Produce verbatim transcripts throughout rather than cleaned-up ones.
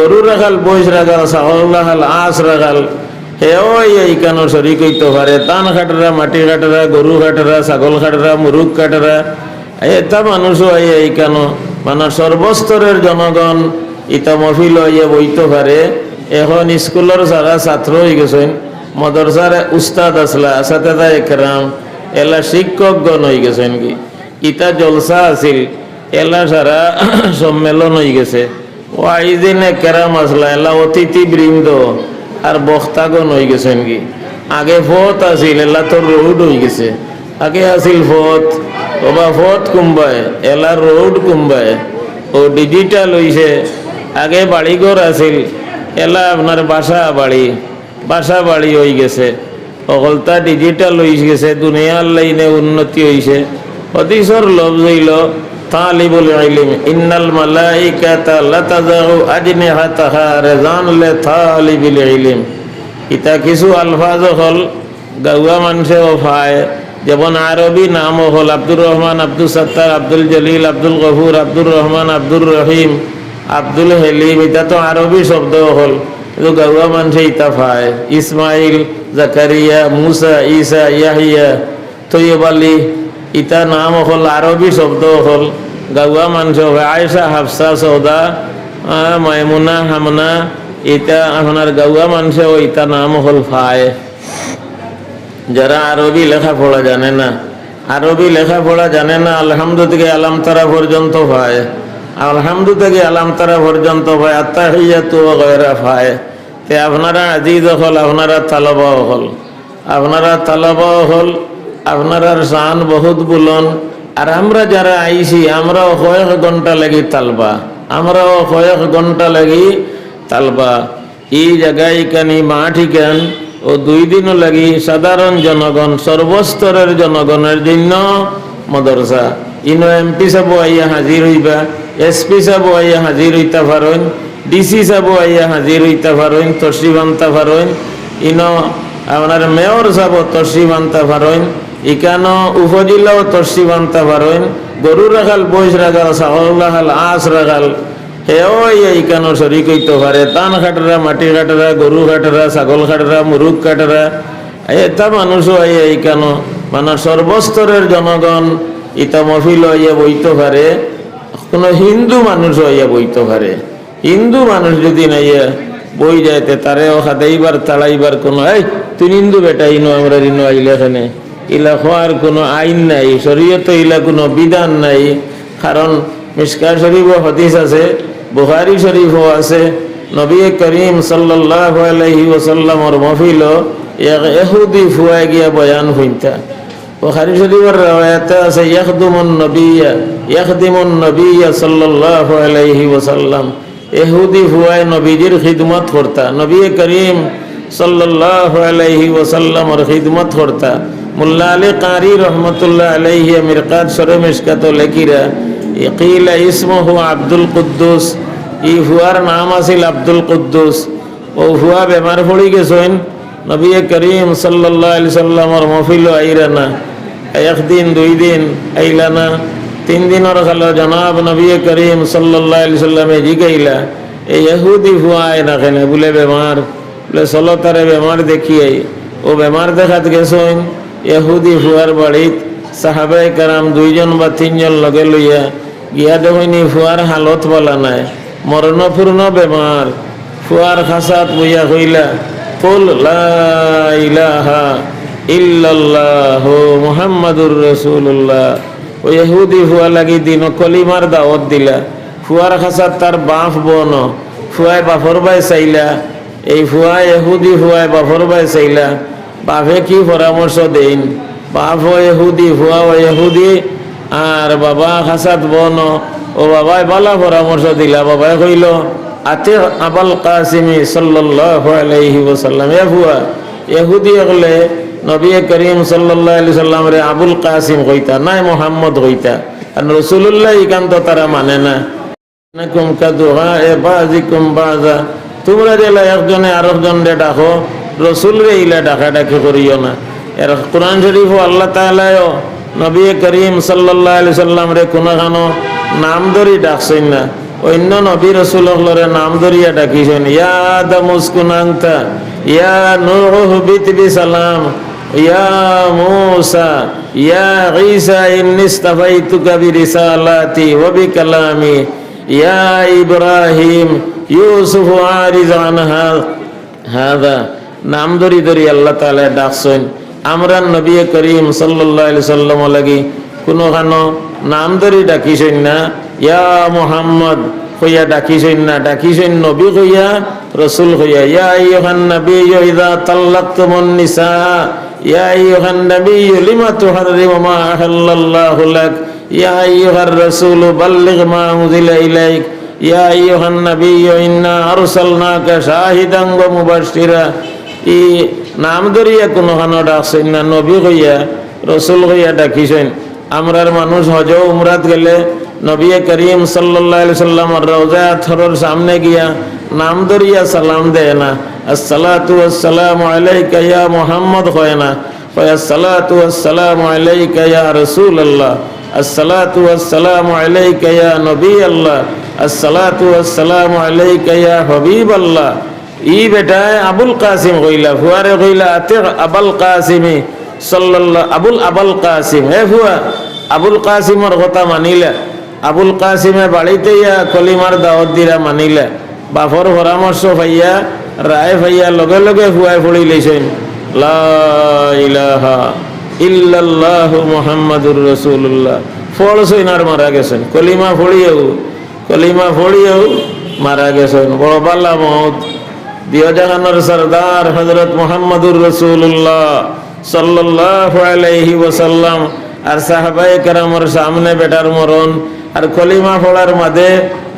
গরু রাখাল, বইশ রাখাল, ছাগল রাখাল, আঁশ রাখাল, হেও আইয়া ইকানো শরিক অইতো পারে। ধান কাটরা, মাটি কাটরা, গরু কাটরা, ছাগল কাটরা, মুরুগ কাটরা, এতা মানুষও আইয়া ইকানো, মানে সর্বস্তরের জনগণ ইতা মহফিলো আইয়া বইতো পারে। এখন স্কুলর যারা ছাত্র অইগেছইন, মাদ্রাসার উস্তাদ আছলা, আসাতেজা একরাম, এলা শিক্ষকগণ অইগেছইন গি। ইতা জলসা আছিল, এলা সারা সম্মেলন অইগেছে। ওয়াইজিনে কেরাম আছলা, এলা অতিথিবৃন্দ আর বক্তাগণ অইগেছইন গি। আগে পথ আছিল, এলা তো রোড অইগেছে। আগে আছিল পথ, ওবা পথ কুনবায়, এলা রোড কুনবায়। অউ ডিজিটাল অইছে। আগে বাড়িঘর আছিল, এলা আপনার বাসা বাড়ি, বাসা বাড়ি অইগেছে। হকলতা ডিজিটাল অইগেছে, দুনিয়ার লাইনে উন্নতি অইছে। হাদিসর লফজ অইলো, তালিবুল ইলিম, ইন্নাল মালাইকাতা লাতাযাউ আজনিহাতাহা রিজান লি তালিবিল ইলিম। ইতা কিছু আলফাজ অকল গাউয়া মানষেও পায়, যেমন আরবি নাম অকল আব্দুর রহমান, আব্দুল সত্তার, আব্দুল জলিল, আব্দুল গফুর, আব্দুর রহমান, আব্দুর রহিম, আব্দুল হেলিম, ইতা তো আরবি শব্দ অকল, কিন্তু গাউয়া মানষে ইতা পায়। ইসমাইল, জাকারিয়া, মুসা, ঈসা, ইয়াহিয়া, তৈয়ব আলী, ইতা নাম অকল আরবি শব্দ অকল, গাউয়া মানষে পায়। আয়েশা, হাফসা, সৌদা, আহ, মাইমুনা, হামনা, ইতা আপনার গাউয়া মানষেও ইতা নাম অকল পায়। যারা আরবি লেখাপড়া জানে না, আরবি লেখাপড়া জানে না, আলহামদু থাকি আলাম তারা পর্যন্ত পায়, আলহামদু থাকি আলাম তারা পর্যন্ত পায়, আত্তাহিয়াতু ওয়া গায়রা পায়। তে আপনারা আজিজ অকল, আপনারা তালাবা অকল, আপনারা তালাবা অকল, আপনারার শান বহুত বুলন্দ। আর আমরা যারা আইছি, আমরাও কয়েক ঘন্টা লাগি তালবা, আমরাও কয়েক ঘন্টা লাগি তালবা। ই জাগা ইখান, ই মাঠ ইখান, অউ দুই দিনও লাগি সাধারণ জনগণ, সর্বস্তরের জনগণের জন্য মাদ্রাসা। ইনো এমপি সাবও আইয়া হাজির অইবা, এসপি সাবও আইয়া হাজির অইতা পারইন, ডিসি সাবও আইয়া হাজির অইতা পারইন, তশরিফ আনতা পারইন। ইনো আপনার মেয়র সাবও তশরিফ আনতা পারইন, ইখানো উপজেলাও তশরিফ আনতা পারইন, গরু রাখাল, বইশ রাখাল, ছাগল রাখাল, আঁশ রাখাল, হেও আইয়া ইখানো শরিক অইতো পারে। ধান কাটরা, মাটি কাটরা, গরু কাটরা, ছাগল কাটরা, মুরুগ কাটরা, এতা মানুষও আইয়া ইখানো, মানে সর্বস্তরের জনগণ ইতা মহফিলো আইয়া বইতো পারে, কুনু হিন্দু মানুষও আইয়া বইতো পারে। হিন্দু মানুষ যুদি নাইয়া বই যায়, তে তারেও খেদাইবার, তাড়াইবার কুনু, "এই, তুই হিন্দু বেটা, ইনো আমরার ইনো আইলে কেনে?" ইলা কওয়ার কুনু আইন নাই, শরিয়তো ইলা কুনু বিধান নাই। কারণ মিশকাত শরিফো হাদিস আছে, বুখারী শরিফো আছে, নবী করিম সাল্লাল্লাহু আলাইহি ওয়াসাল্লামর মহফিলো এক ইহুদি ফুয়ায় গিয়া বয়ান হুনতা। বুখারী শরিফর রেওয়ায়েতে আছে, ইয়াখদুমুন নবিয়্যা, ইয়াখদিমুন নবিয়্যা সাল্লাল্লাহু আলাইহি ওয়াসাল্লাম। ইহুদি ফুয়ায় নবীজির খিদমত করতা, নবী করিম সাল্লাল্লাহু আলাইহি ওয়াসাল্লামর খিদমত করতা। মোল্লা আলী কারি রহমতুল্লাহ আলাইহি মিরকাত শরে মিশকাতো লেখিরা, কিলা ইসমুহু আব্দুল কুদ্দুস, ই ফুয়ার নাম আছিল আব্দুল কুদ্দুস। অউ ফুয়া বেমার পড়ি গেছইন, নবী করিম সাল্লাল্লাহু আলাইহি সাল্লামর মহফিলো আইরা না। একদিন, দুই দিন আইলা না। তিন দিনর কালো জনাব নবী করিম সাল্লাল্লাহু আলাইহি সাল্লামে জিগাইলা, "এই ইহুদি ফুয়া আয় না কেনে?" বুলে, "বেমার।" বুলে, "চলো তারে বেমার দেখিয়াই।" অউ বেমার দেখাত গেছইন ইহুদি ফুয়ার বাড়িত, সাহাবায়ে কেরাম দুইজন বা তিনজন লগে লইয়া গিয়া দেখইন ই ফুয়ার হালত ভালা নায়, মরণাপন্ন বেমার। ফুয়ার খাসাত বইয়া কইলা, "কুল লা ইলাহা ইল্লাল্লাহু মুহাম্মাদুর রাসূলুল্লাহ।" অউ ইহুদি ফুয়া লাগি দিনো কলিমার দাওয়াত দিলা। ফুয়ার খাসাত তার বাফ বওনো। ফুয়ায় বাফর বায় চাইলা, এই ফুয়া, ইহুদি ফুয়ায় বাফর বায় চাইলা। বাফে কি পরামর্শ দেইন? বাফও ইহুদি, ফুয়াও ইহুদি, আর বাবা খাসাত বওনো। অউ বাবায় ভালা পরামর্শ দিলা। বাবায় কইলো, "আতিক আবাল কাসিমি সাল্লাল্লাহু আলাইহি ওয়াসাল্লাম।" এ ফুয়া, ইহুদি অকলে নবী করিম সাল্লাল্লাহু আলাইহি সাল্লামরে আবুল কাসিম কইতা, নায় মুহাম্মদ কইতা। কারণ রাসূলুল্লাহ ইখান তো তারা মানে না। ইন্নাকুম কাদুআ বাযিকুম বাযা, তুমরা যেলা একজনে আরকজনরে ডাকো, রসুলরে ইলা ডাকাডাকি করিও না। এর কুরআন শরিফো আল্লাহ তাআলায়ও নবী করিম সাল্লাল্লাহু আলাইহি সাল্লামরে কুনুখানো নাম ধরি ডাকছইন না। অইন্য নবী রসুল অকলরে নাম ধরিয়া ডাকিছইন, "ইয়া আদম উসকুন আনতা, ইয়া নূহ বিত বিসালাম, ইয়া মুসা, ইয়া ঈসা ইন্নিস্তাফাইতুকা বিরিসালাতি ওয়া বিকালামি, ইয়া ইব্রাহিম, ইউসুফ আরিজ আন হা-, হাদা।" নাম ধরি ধরি আল্লাহ তাআলায় ডাকছইন। আমরার নবী করিম সাল্লাল্লাহু আলাইহি সাল্লাম লাগি কুনুখানো নাম ধরি ডাকিছইন না, "ইয়া মুহাম্মদ" কইয়া ডাকিছইন না, ডাকিছইন নবী কইয়া, রসুল কইয়া। "ইয়া আইয়ুহান নাবিয়্যু ইযা তাল্লাকতুমুন নিসা, ইয়া আইয়ুহান নাবিয়্যু লিমা তুহাররিমু মা আহাল্লাল্লাহু লাক, ইয়া আইয়ুহার রাসূলু বাল্লিগ মা উনজিলা ইলাইক, ইয়া আইয়ুহান নাবিয়্যু ইন্না আরসালনাকা শাহিদান ওয়া মুবাশশিরা।" ই নাম ধরিয়া কুনুখানো ডাকছইন না, নবী কইয়া, রসুল কইয়া ডাকিছইন। আমরার মানুষ হজ উমরাত গেলে নবী করিম সাল্লাল্লাহু আলাইহি সাল্লামর রওজা আতহরর সামনে গিয়া নাম ধরিয়া সালাম দেয় না, "আসসালাতু ওয়াসসালামু আলাইকা ইয়া মুহাম্মদ" কয় না, কয়, "আসসালাতু ওয়াসসালামু আলাইকা ইয়া রাসূলুল্লাহ, আসসালাতু ওয়াসসালামু আলাইকা ইয়া নবী আল্লাহ, আসসালাতু ওয়াসসালামু আলাইকা ইয়া হাবিব আল্লাহ।" ই বেটায় আবুল কাসিম কইলা, ফুয়ারে কইলা, "আতিক আবাল কাসিমি সাল্লাল্লাহ, আবুল আবাল কাসিম, হে ফুয়া, আবুল কাসিমর কথা মানিলা।" আবুল কাসিমে বাড়িত আইয়া কলিমার দাওয়াত দিরা, মানিলা। বাপর পরামর্শ পাইয়া, রায় পাইয়া লগে লগে ফুয়ায় পড়ি লইছইন, "লা ইলাহা ইল্লাল্লাহু মুহাম্মাদুর রাসূলুল্লাহ।" পড়ছইন আর মারা গেছইন। কলিমা পড়িয়াউ, কলিমা পড়িয়াউ মারা গেছইন। বড় বালা মউত। দিও জাহানর সরদার হযরত মুহাম্মাদুর রাসূলুল্লাহ সাল্লাল্লাহু আলাইহি ওয়াসাল্লাম আর সাহাবায়ে কেরামর সামনে বেটার মরণ, আর কলিমা পড়ার মাঝে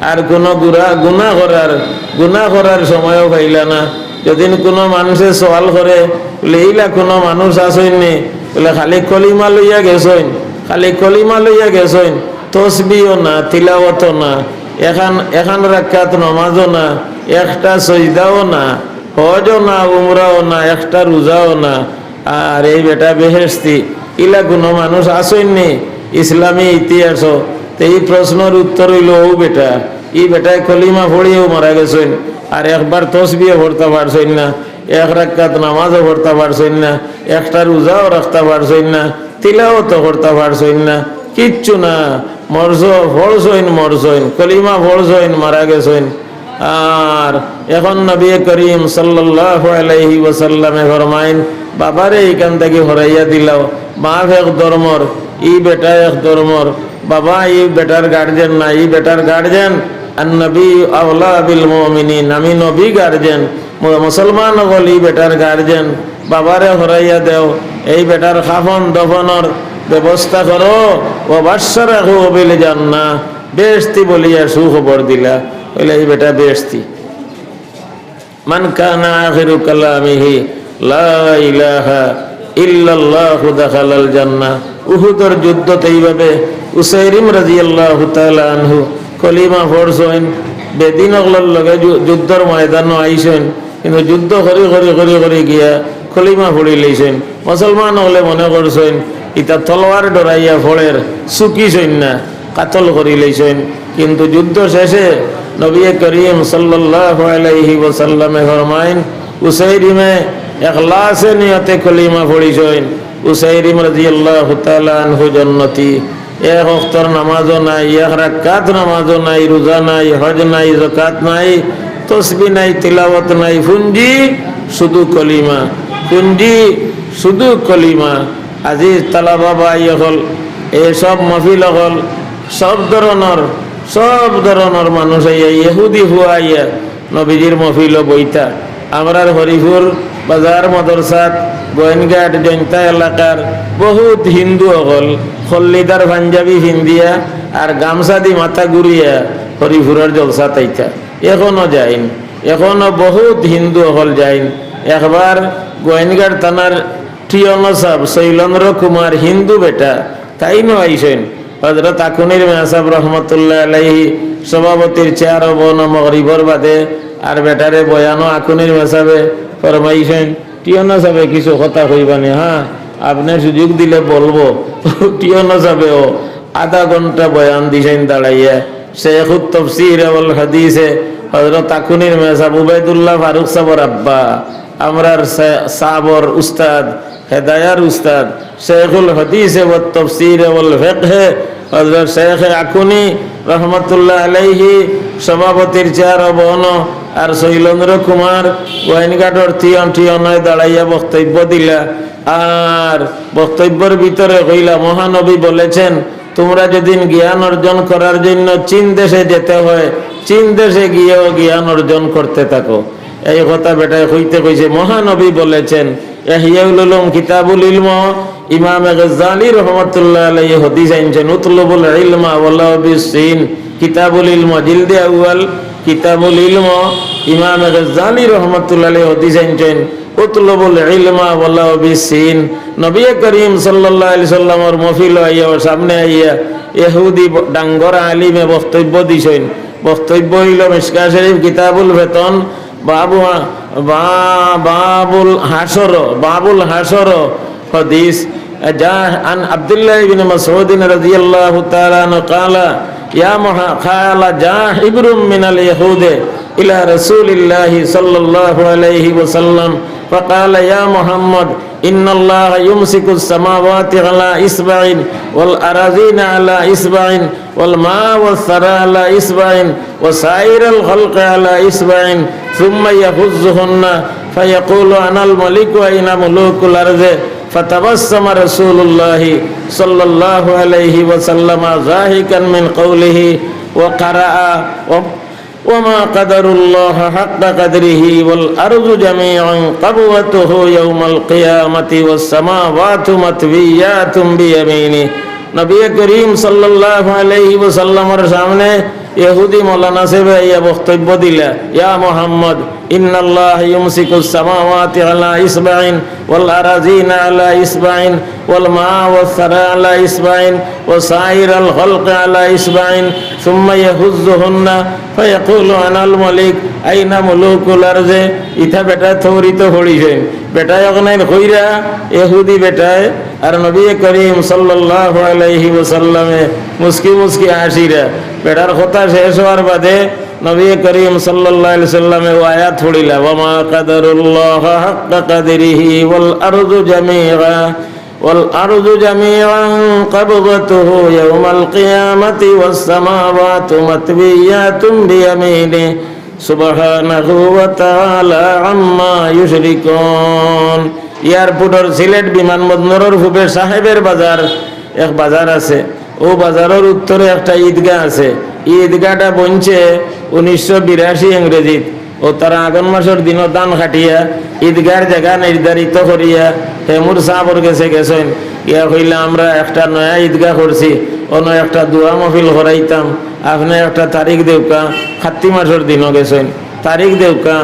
আর কুনু গুরা-, গুনা করার, গুনা করার সময়ও পাইলা না। যদিন কুনু মানষে সওয়াল করে, বলে, "ইলা কুনু মানুষ আছইন নি?" বলে, "খালি কলিমা লইয়া গেছইন, খালি কলিমা লইয়া গেছইন, তসবিও না, তিলাওয়াতও না, এখান, এখান রাকাত নমাজও না, একটা সজদাও না, হজও না, উমরাও না, একটা রোজাও না।" আর এই বেটা বেহেশতি, ইলা কুনু মানুষ আছইন নি ইসলামী ইতিহাসও? তে ই প্রশ্নর উত্তর অইলো, অউ বেটা, ই বেটায় কলিমা পড়িয়াউ মারা গেছইন, আর একবার তসবিও পড়তা পারছইন না, এক রাকাত নামাজও পড়তা পারছইন না, একটা রোজাও রাখতা পারছইন না, তিলাওয়াতও করতা পারছইন না, কিচ্ছু না, মরছ, পড়ছইন, মরছইন, কলিমা পড়ছইন, মারা গেছইন। আর এখন নবী করিম সাল্লাল্লাহু আলাইহি ওয়াসাল্লামে ফরমাইন, "বাবারে ইখান থাকি হরাইয়া দিলাও, বাপ এক ধর্মর, ই বেটা এক ধর্মর, বাবা ই বেটার গার্জিয়ান না, ই বেটার গার্জিয়ান, আন নবী আওলা বিল মুমিনিন, আমি নবী গার্জিয়ান, মু-, মুসলমান অকল ই বেটার গার্জিয়ান, বাবারে হরাইয়া দেও, এই বেটার কাফন দফনর ব্যবস্থা করো, ওয়া বাশশারাহু বিল জান্নাহ।" বেহেশতি বলিয়া সুখবর দিলা, অইলে ই বেটা বেহেশতি। মান কানা আখিরু কালামিহি লা ইলাহা ইল্লাল্লাহু দাখালাল জান্নাহ। উহুদর যুদ্ধত এইভাবে উসাইরিম রাদিয়াল্লাহু তাআলা আনহু কলিমা পড়ছইন, বেদিন অকলর লগে যু-, যুদ্ধর ময়দানো আইছইন, কিন্তু যুদ্ধ করি করি করি করি গিয়া কলিমা পড়ি লইছইন। মুসলমান অকলে মনে করছইন, ইতা তলোয়ার ডরাইয়া পড়ের, চুকিছইন না, কাতল করি লইছইন। কিন্তু যুদ্ধ শেষে নবী করিম সাল্লাল্লাহু আলাইহি ওয়াসাল্লামে ফরমাইন, উসাইরিমে এখলাসে নিয়তে কলিমা পড়িছইন, উসাইরিম রাদিয়াল্লাহু তাআলা আনহু জন্নতি। এক ওয়াক্তর নামাজও নাই, এক রাকাত নামাজও নাই, রোজা নাই, হজ নাই, যাকাত নাই, তসবি নাই, তিলাওয়াত নাই, পুঞ্জি শুধু কলিমা, পুঞ্জি শুধু কলিমা। আজিজ তালাবা ভাই অকল, এই সব মহফিল অকল, সব ধরনর, সব ধরনর মানুষ আইয়া, ইহুদি ফুয়া আইয়া, নবীজির মহফিলো বইতা। আমরার হরিপুর বাজার, মাদ্রাসাত, গোয়েনঘাট, জৈন্তা এলাকার বহুত হিন্দু অকল খল্লিদার পাঞ্জাবি ফিন্দিয়া আর গামছা দি মাথা ঘুরিয়া হরিপুরর জলসাত আইতা। এখনো যাইন, এখনো বহুত হিন্দু অকল যাইন। একবার গোয়েনঘাট থানার টিওনো সাব শৈলেন্দ্র কুমার হিন্দু বেটা, তাইনও আইছইন। হযরত আকুনির মেসাব রহমতুল্লাহ আলাইহি সভাপতির চেয়ারো বওনো মগরিবর বাদে আর বেটারে বয়ানো আকুনির মেসাবে ফরমাইছইন, "টিওনো সাবে কিছু কথা কইবানি, হ্যাঁ, আপনে সুযোগ দিলে বলবো।" টিওনো সাবেও আধা ঘন্টা বয়ান দিছইন দাঁড়াইয়া। শেখুত তফসির ওয়াল হাদিসে হযরত আকুনির মেসাব উবাইদুল্লাহ ফারুক সাবর আব্বা, আমরার সে-, সাবর উস্তাদ, হেদায়ার উস্তাদ, শেখুল হাদিসে ওয়াত তফসিরে ওয়াল ফিকহে হযরত শেখ আকুনি রহমতুল্লাহ আলাইহি সভাপতির চেয়ার বহন, আর শৈলেন্দ্র কুমার গোয়াইনঘাটর থিয়ন থিয়নায় দাঁড়াইয়া বক্তব্য দিলা। আর বক্তব্যর ভিতরে কইলা, মহানবী বলেছেন, তোমরা যেদিন জ্ঞান অর্জন করার জন্য চীন দেশে যেতে হয়, চীন দেশে গিয়েও জ্ঞান অর্জন করতে থাকো। এই কথা বেটায় কইতে কইছে, মহানবী বলেছেন। ইহয়া উলুম কিতাবুল ইলম, ইমাম গজ্জালী রহমতুল্লাহ আলাইহি হাদিস আনছেন, উতলুবুল ইলমা ওয়ালাউ বিসসিন। কিতাবুল ইলম, জিলদে আউয়াল, কিতাবুল ইলম, ইমাম গজ্জালী রহমতুল্লাহ আলাইহি হাদিস আনছেন, উতলুবুল ইলমা ওয়ালাউ বিসসিন। নবী করিম সাল্লাল্লাহু আলাইহি সাল্লামর মহফিল আইয়া, সামনে আইয়া ইহুদি ব-, ডাঙ্গর আলিমে বক্তব্য দিছইন। বক্তব্য হইল মিশকা শরীফ, কিতাবুল ফিতন, বাবু, বা-, বাবুল হাশর, বাবুল হাশর হাদিস। جاء عن عبد الله بن مسعود رضي الله تعالى عنه قال، يا محمد، قال جاء حبر من اليهود إلى رسول الله صلى الله عليه وسلم فقال، يا محمد، إن الله يمسك السماوات على إصبع والأرضين على إصبع والماء والثرى على إصبع وسائر الخلق على إصبع ثم يهزهن فيقول، أنا الملك، أين ملوك الأرض؟ فتبسم رسول الله صلى الله عليه وسلم ضاحكا من قوله وقرأ، وما قدروا الله حق قدره والأرض جميعا قبضته يوم القيامة والسماوات مطويات بيمينه। নবী করিম সাল্লাল্লাহু আলাইহি ওয়াসাল্লামর সামনে ইহুদি মৌলানা সাহেব আইয়া বক্তব্য দিলা, يا محمد، إن الله يمسك السماوات على إصبع والأرضين على إصبع والماء والثرى على إصبع وسائر الخلق على إصبع ثم يهزهن فيقول، أنا الملك، أين ملوك الأرض؟ ইতা বেটা তৌরিত পড়িছইন। বেটায় অখনাইন কইরা, ইহুদি বেটায়, আর নবী করিম সাল্লাল্লাহু আলাইহি ওয়াসাল্লামে মুস্কি মুস্কি হাসিরা। বেটার কথা শেষ হওয়ার বাদে নবী করিম সাল্লাল্লাহু আলাইহি সাল্লামে ও আয়াত পড়িলা, وما قدروا الله حق قدره والأرض جميعا والأرض جميعا قبضته يوم القيامة والسماوات مطويات بيمينه سبحانه وتعالى عما يشركون। এয়ারপোর্টর সিলেট বিমানবন্দরর পূবে সাহেবের বাজার, এক বাজার আছে, ও বাজারর উত্তরে একটা ঈদগাহ আছে। ই ঈদগাহটা বনছে উনিশশো বিরাশি ইংরেজিত। ও তারা আগন মাসর দিনও ধান কাটিয়া ঈদগাহর জাগা নির্ধারিত করিয়া হেমুর সাবর গেছে গেছইন। গিয়া কইলা, আমরা একটা নয়া ঈদগাহ করছি, অনো একটা দোয়া মহফিল করাইতাম, আপনে একটা তারিখ দেউক্কা। কাত্তি মাসর দিনও গেছইন, তারিখ দেউক্কা।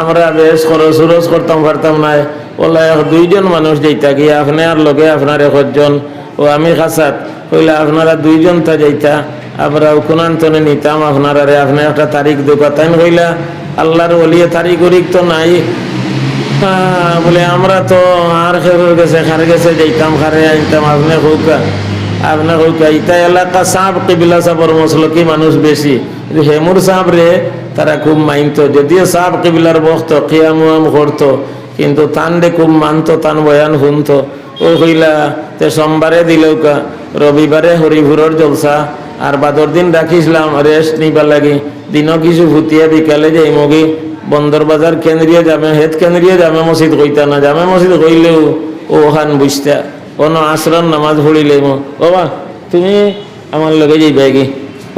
আমরা বেশ খরচ উরচ করতাম পারতাম নায়, অলা এক দুইজন মানুষ যাইতা গিয়া, আপনে আর লগে আপনার একজন, ও আমি খাসাত, কইলা, আপনারা দুইজন তা যাইতা, আমরা উকুনান্তনে নিতাম আপনারারে, আপনে একটা তারিখ দেউক্কা। তাইন কইলা, আল্লাহর ওলিয়ে তারিখ উরিখ তো নাই। আহ, বলে, আমরা তো আর খেরোর গেছে, কার গেছে যাইতাম, কারে আনতাম, আপনে কউক্কা, আপনে কউক্কা। ইতা এলাকা সাব কিবলা সাবর মসলকি মানুষ বেশি। কিন্তু হেমুর সাবরে তারা খুব মানতো, যদিও সাব কিবলার ভক্ত, কিয়াম উয়াম করতো, কিন্তু তানরে খুব মানতো, তান বয়ান হুনতো। ও কইলা, তে সোমবারে দিলউক্কা, রবিবারে হরিপুরর জলসা, আর বাদর দিন রাখিছলাম রেস্ট নিবার লাগি। দিনও কিছু ফুতিয়া বিকালে যাইমুগি বন্দর বাজার কেন্দ্রীয় জামে, হেত কেন্দ্রীয় জামে মসজিদ কইতা না, জামে মসজিদ কইলেও ও ওখান বুঝতা। অনো আছরর নামাজ পড়িলাইমু। ও বা, তুমি আমার লগে যাইবায়গি?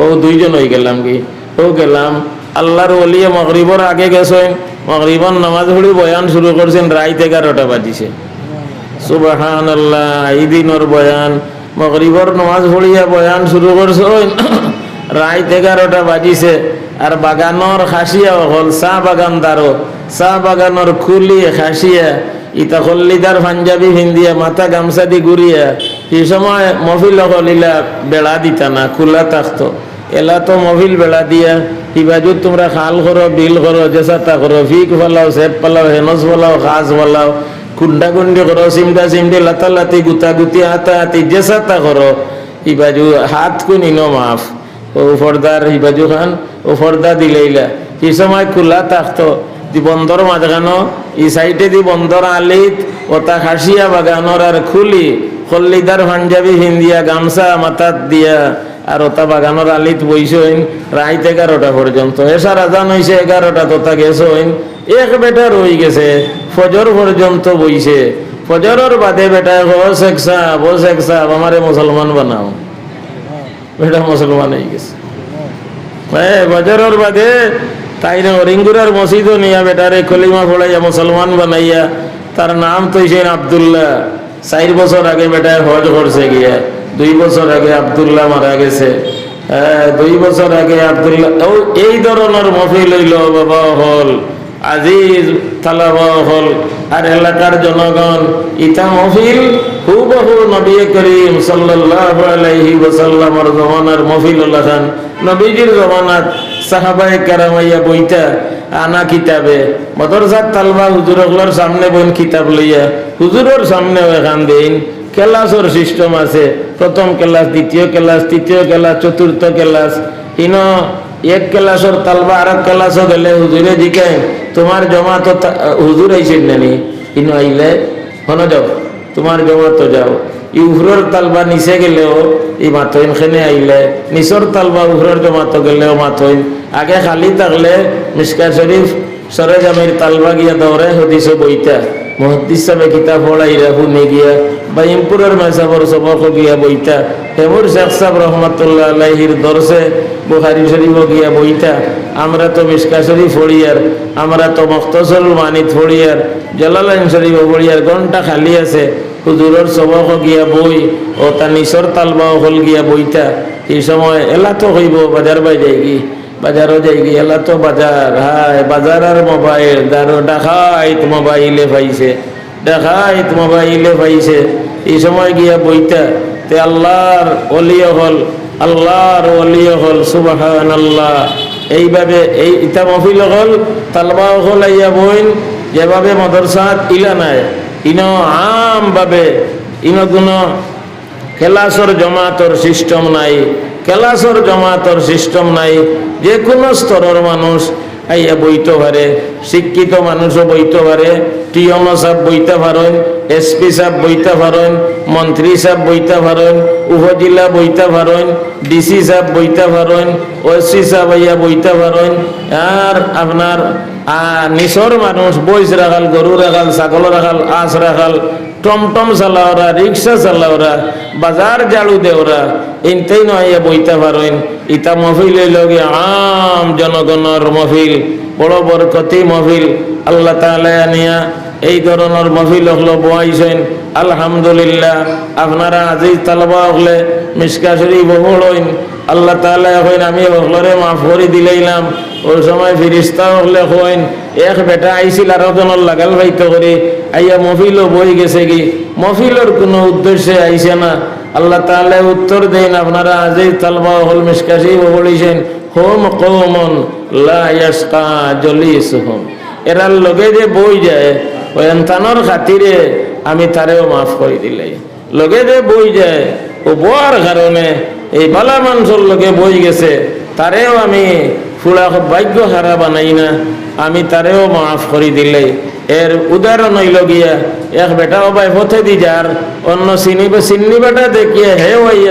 ও দুইজন অই গেলামগি। ও গেলাম। আল্লাহর ওলিয়ে মগরিবর আগে গেছইন, মগরিবর নামাজ পড়ি বয়ান শুরু করছইন, রাইত এগারোটা বাজিছে। সুবহানাল্লাহ, ই দিনর বয়ান, মগরিবর নামাজ পড়িয়া বয়ান শুরু করছইন, রাইত এগারোটা বাজিছে। আর বাগানর খাসিয়া অকল, চা বাগানদারও, চা বাগানর কুলি খাসিয়া, ইতা খল্লিদার পাঞ্জাবি ফিন্দিয়া, মাথা গামছা দি ঘুরিয়া, হি সময় মহফিল অকল ইলা বেড়া দিতা না, খুলা থাকতো। এলা তো মহফিল বেড়া দিয়া, হি বাজু তুমরা খাল করো, বিল করো, যেসাতা করো, ফিক ফালাও, সেপ ফালাও, হেনস ফালাও, খাস ফালাও, কুন্ডা কুন্ডি করো, চিমটা চিমটি, লাতালাতি, গুতাগুতি, হাতাহাতি, যেসাতা করো, হি বাজু হাত কুনিনো মাফ। অউ পর্দার ই বাজু খান, অউ পর্দা দিলাইলা। হি সময় খুলা থাকতো, দি বন্দর মাঝখানো, ই সাইডে দি বন্দর আলিত, অতা খাসিয়া বাগানর আর খুলি, খল্লিদার পাঞ্জাবি ফিন্দিয়া, গামছা মাথাত দিয়া, আর অতা বাগানর আলিত বইছইন রাইত এগারোটা পর্যন্ত। এশার আজান অইছে এগারোটা, ততা গেছইন, এক বেটা রই গেছে, ফজর পর্যন্ত বইছে। ফজরর বাদে বেটায় কয়, "ও শেখ সাব, ও শেখ সাব, আমারে মুসলমান বানাও।" বেটা মুসলমান অই গেছে। এ, ফজরর বাদে তাইন হরিঙ্গুরার মসজিদো নিয়া বেটারে কলিমা পড়াইয়া মুসলমান বানাইয়া, তার নাম থইছইন আব্দুল্লাহ। চাইর বছর আগে বেটায় হজ করছে গিয়া, দুই বছর আগে আব্দুল্লাহ মারা গেছে। এ, দুই বছর আগে আব্দুল্লাহ, অউ, এই ধরনর মহফিল অইলো বাবা অকল। আজিজ তালাবা অকল আর এলাকার জনগণ, ইতা মহফিল হুবহু নবী করিম সাল্লাল্লাহু আলাইহি ওয়াসাল্লামর জমানার মহফিল অলাখান। নবীজির জমানাত সাহাবায়ে কেরাম আইয়া বইতা আনা কিতাবে, মাদ্রাসার তালবা হুজুর অকলর সামনে বইন কিতাব লইয়া, হুজুরর সামনেও এখান দেইন। ক্লাসর সিস্টেম আছে, প্রথম ক্লাস, দ্বিতীয় ক্লাস, তৃতীয় ক্লাস, চতুর্থ ক্লাস। ইনো এক ক্লাসর তালবা আরক ক্লাসো গেলে হুজুরে জিকাইন, "তুমার জমাতো তা-, হুজুর আইছইন না নি?" ইনো আইলে, "হনো যাও, তুমার জমাতো যাও।" ই উপরর তালবা নিচে গেলেও ই মাতইন, খেনে আইলে নিচর তালবা উপরর জমাতো গেলেও মাতইন। আগে খালি থাকলে মিশকা শরীফ সরেজমির তালবা গিয়া দৌরে হদিসো বইতা, মুহাদ্দিস সাবে কিতাব পড়াইরা হুনি গিয়া, বাইমপুরর মেসাবর সবকো গিয়া বইতা, হেমুর শেখ সাব রহমতুল্লাহ আলাইহির দরসে বুখারী শরীফো গিয়া বইতা। আমরা তো মিশকা শরীফ পড়িয়ার, আমরা তো মুখতসরুল মানিত পড়িয়ার, জালালাইন শরীফো পড়িয়ার, ঘন্টা খালি আছে, হুজুরর সবকো গিয়া বই, অতা নিচর তালবা অকল গিয়া বইতা। ই সময় এলা তো কইবো, "বাজার বাই যাইগি।" বাজারো যাইগি, এলা তো বাজার, হায়, বাজার আর মোবাইল, দারো ডাকাইত মোবাইলে পাইছে, ডাকাইত মোবাইলে পাইছে। ই সময় গিয়া বইতা, তে আল্লার ওলি অকল, আল্লার ওলি অকল, সুবহানাল্লাহ। এইভাবে এই ইতা মহফিল অকল, তালবা অকল আইয়া বইন, যেভাবে মাদ্রাসাত ইলা নায়, ইনো আমভাবে, ইনো কুনো ক্লাসর জমাতর সিস্টেম নাই, ক্লাসর জমাতর সিস্টেম নাই। যে কুনো স্তরর মানুষ আইয়া বইতো পারে, শিক্ষিত মানুষও বইতো পারে, টিএমও সাব বইতা পারইন, এসপি সাব বইতা পারইন, মন্ত্রী সাব বইতা পারইন, উপজেলা বইতা পারইন, ডিসি সাব বইতা পারইন, ওসি সাব আইয়া বইতা পারইন। আর আপনার, আ, নিচর মানুষ, বইস রাখাল, গরু রাখাল, ছাগল রাখাল, আস রাখাল, টমটম চালাওরা, রিক্সা চালাওরা, বাজার ঝাড়ু দেওরা, ইনতেই নয় বইতা পারইন। ইতা মহফিল অইলো গিয়া আম জনগণর মহফিল, বড় বরকতি মহফিল। আল্লাহ তাআলায় আনিয়া এই ধরনর মহফিল অকলো বওয়াইছইন। আলহামদুলিল্লাহ, আপনারা আজিজ তালবা অকলে মিশকা শরীফ পড়ইন, আল্লাহ তাআলায় কইন, "আমি অকলরে মাফ করি দিলাইলাম।" অউ সময় ফিরিস্তা অকলে কইন, "এক বেটা আইছিল আরক জনর লাগাল পাইতো করি, আইয়া মহফিলো বই গেছেগি, মহফিলর কুনো উদ্দেশ্যে আইছে না।" আল্লাহ তাআলায় উত্তর দেইন, "আপনারা আজিজ তালবা অকল মিশকা শরীফ পড়িছইন, হুম কওমুন লা ইয়াশকা জলিসুহুম।" এরার লগে যে বই যায়, অউ এনতানর খাতিরে আমি তারেও মাফ করি দিলাই। লগে যে বই যায়, অউ বওয়ার কারণে এই বালা মানষর লগে বই গেছে, তারেও আমি ফুড়া ভাগ্য হারা বানাই না, আমি তারেও মাফ করি দিলাই। এর উদাহরণ অইলো গিয়া, এক বেটা অবায় পথেদি যার, অন্য চিনি বা চিন্নি বেটা দেখিয়া হে ওই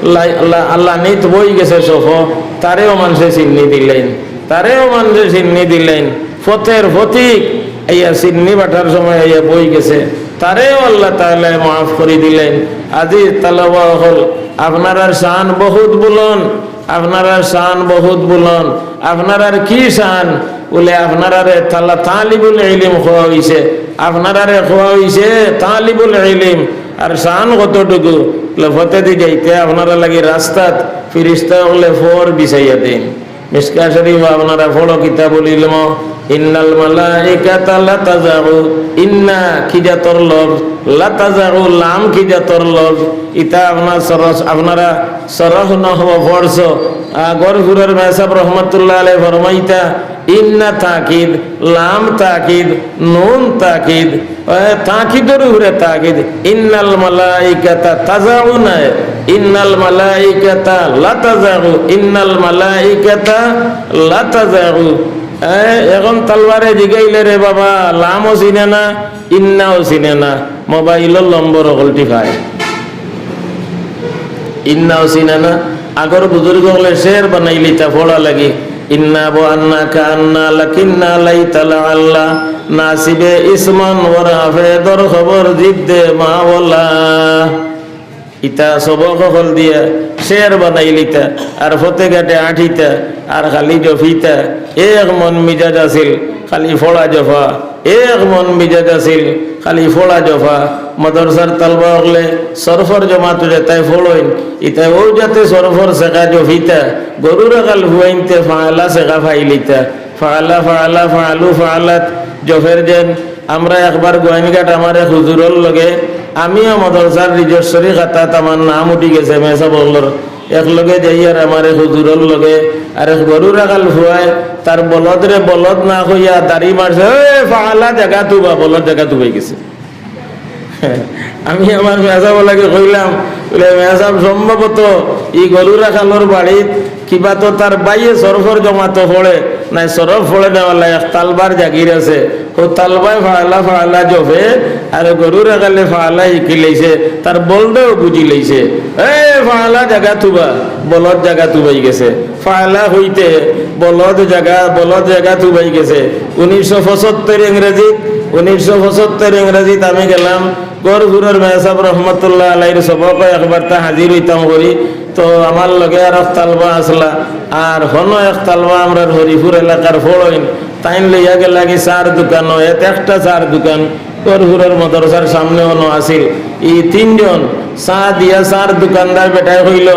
লা-, লা-, লানিত বই গেছে সফো, তারেও মানষে চিন্নি দিলাইন, তারেও মানষে চিন্নি দিলাইন। পথের পথিক আইয়া চিন্নি বাটার সময় আইয়া বই গেছে, তারেও আল্লাহ তাআলায় মাফ করি দিলাইন। আজিজ তালবা অকল, আপনারার শান বহুত বুলন্দ, আপনারার শান বহুত বুলন্দ। আপনারার কি শান? বুলে, আপনারারে তালা-, তালিবুল ইলিম কওয়া অইছে, আপনারারে কওয়া অইছে তালিবুল ইলিম। আর শান কতটুকু? বুলে, পথেদি যাইতে আপনারার লাগি রাস্তাত ফিরিস্তা অকলে ফর বিছাইয়া দেইন। মিশকা শরীফ আপনারা পড়ো, কিতাবুল ইলম, ইন্নাল মালাইকাতা লাতাজাউ, ইন্না কি জাতর লফজ, লাতাজাউ লাম কি জাতর লফজ, ইতা আপনার সরস-, আপনারা সরহ নহব পড়ছো। আ, গরপুরের মেসাব রহমতুল্লাহ আলাইহি ফরমাইতা, ইন্না তাকিদ, লাম তাকিদ, নুন তাকিদ, এ, তাকিদর উপরে তাকিদ, ইন্নাল মালাইকাতা তাজাউ নায়, ইন্নাল মালাইকাতা লাতাজাউ, ইন্নাল মালাইকাতা লাতাজাউ। এ, এখন তালবারে জিগাইলে, "রে বাবা, লামও চিনে না, ইন্নাও চিনে না, মোবাইলর নম্বর অকলটি পায়।" ইন্নাও চিনে না। আগর বুজুর্গ অকলে শের বানাইলিতা পড়া লাগি, "ইন্না বো আন্না কা আন্না লাকিন্না লাইতা লাআল্লা, নাসিবে ইসমন ওরা ফেদর খবর জিদ্দে মাওলা।" ইতা সবক অকল দিয়া শের বানাইলিতা, আর ফতে ঘাটে আটিতা, আর খালি জফিতা। এক মন মিজাজ আছিল, খালি ফড়া জফা। এক মন মিজাজ আছিল, খালি ফড়া জফা। মাদ্রাসার তালবা অকলে সরফর জমাতো যেতায় ফড়ইন, ইতায় অউ যাতে সরফর শেখা জফিতা, গরু রাখাল ফুয়াইন্তে ফালা শেখা ফাইলিতা। ফালা, ফালা, ফালু, ফালাত, জফের যেন। আমরা একবার গোয়াইনঘাট আমার এক হুজুরর লগে, আমিও মাদ্রাসার রিজস্বরি খাতাত আমার নাম উঠি গেছে, মেসাব অকলর। এক লগে যাই আর আমার এক হুজুরর লগে, আর এক গরু রাখাল ফুয়ায় তার বলদরে বলদ না কইয়া দাড়ি মারছে, "এ ফালা জাগা তুবা, বলদ জাগা তুবাই গেছে।" আমি আমার মেসাব লাগে কইলাম, বলে, "মেসাব, সম্ভবত ই গরু রাখালর বাড়িত কিবা তো তার বাইয়ে সরফর জমাতো পড়ে, নাই সরফ পড়ে নেওয়ালা এক তালবার জাগির আছে, ও তালবায় ফালা ফালা জফে, আর গরু রাখালে ফালা হিকি লইছে, তার বলদেও বুঝি লইছে। এ ফালা জাগা তুবা, বলদ জাগা তুবাই গেছে।" ফালা হইতে বলদ জাগা, বলদ জাগা তুবাই গেছে। উনিশশো পঁচাত্তর ইংরেজিত, উনিশশো পঁচাত্তর ইংরেজিত আমি গেলাম, গরপুরর মেসাব রহমতুল্লাহ আলাইহির সবক একবার তা হাজির হইতাম করি। তো আমার লগে আর এক তালবা আসলা, আর হনো এক তালবা আমরার হরিপুর এলাকার ফড়ইন, তাইন লইয়া গেলা কি চার দোকানো, এত একটা চার দোকান, গরপুরর মাদ্রাসার সামনে অনো আছিল। ই তিনজন চা দিয়া চার দোকানদার বেটায় কইল,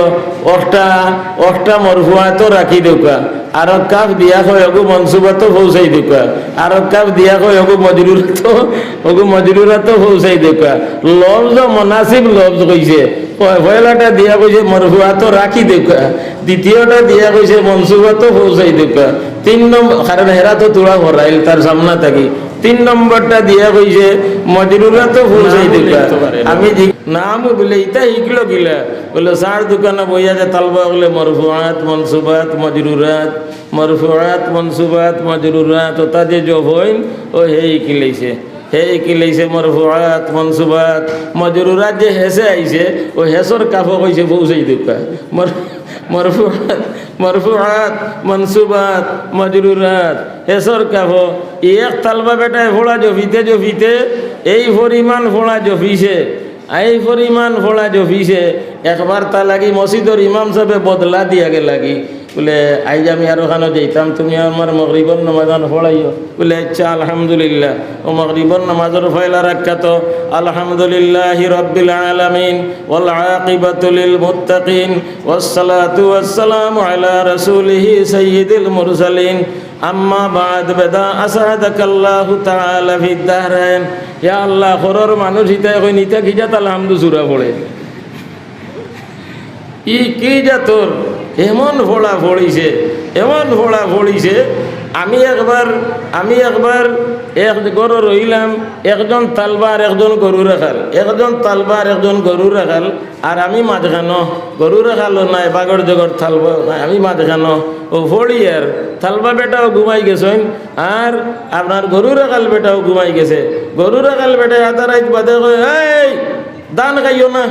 "অখটা, অখটা মরফুয়াতো রাখি দেউক্কা।" আরক কাফ দিয়া কয়, "অগু মনসুবাতো পৌঁছাই দেউক্কা।" আরক কাফ দিয়া কয়, "অগু মজরুরাতো, অগু মজরুরাতো পৌঁছাই দেউক্কা।" লফজ মুনাসিব লফজ কইছে। পয়-, পয়লাটা দিয়া কইছে, "মরফুয়াতো রাখি দেউক্কা।" দ্বিতীয়টা দিয়া কইছে, "মনসুবাতো পৌঁছাই দেউক্কা।" তিন নম্বর, কারণ হেরা তো তুড়া হরাইল তার সামনা থাকি। তিন নম্বরটা দিয়া কইছে, "মজরুরাতো পৌঁছাই দেউক্কা।" আমি জি-, নাম বলে, "ইতা হিকলো কিলা?" বলে, "চার দোকানো বইয়া যে তালবা অকলে মরফুয়াত, মনসুবাত, মজরুরাত, মরফুয়াত, মনসুবাত, মজরুরাত, ওতা যে জফইন, ও হে হিকি লইছে, হে হিকি লইছে মরফুয়াত, মনসুবাত, মজরুরাত যে হেসে আইছে, ও হেসর কাফো কইছে পৌঁছাই দেউক্কা।" মর-, মরফুয়াত, মরফুয়াত, মনসুবাত, মজরুরাত, হেসর কাফো। ই এক তালবা বেটায় ফড়া জফিতে জফিতে এই পরিমাণ ফড়া জফিছে, এই পরিমাণ ফড়া জফিছে, একবার তা লাগি মসজিদর ইমাম সাবে বদলা দিয়া গেলাগি। বলে, "আইজ আমি আরো খানো যাইতাম, তুমি আমার মগরিবর নামাজ আন ফড়াইও।" বলে, "আচ্ছা, আলহামদুলিল্লাহ।" ও মগরিবর নামাজর পয়লা রাকাতো, "আলহামদুলিল্লাহি রাব্বিল আলামিন, ওয়াল আকিবাতু লিল মুত্তাকিন, ওয়াসসালাতু ওয়াসসালামু আলা রাসূলিহি সাইয়্যিদিল মুরসালিন, আম্মা বাদ, বেদা আসাদাকাল্লাহু তাআলা ফিদ দাহরাইন।" ইয়া আল্লাহ, ঘরর মানুষ ইতায় কইন, "ইতা কিজাত আলহামদু সুরা পড়ে?" ই কি জাতর এমন ফড়া ফড়িছে, এমন ফড়া ফড়িছে। আমি একবার, আমি একবার এক ঘরো রইলাম, একজন তালবা আর একজন গরু রাখাল, একজন তালবা আর একজন গরু রাখাল, আর আমি মাঝখানো, গরু রাখালও নাই, বাগর জগর তালবা নাই, আমি মাঝখানো। ও ফড়ি আর তালবা বেটাও ঘুমাই গেছইন, আর আপনার গরু রাখাল বেটাও ঘুমাই গেছে। গরু রাখাল বেটায় আধা রাইত বাদে কয়, "এই, ধান খাইও না,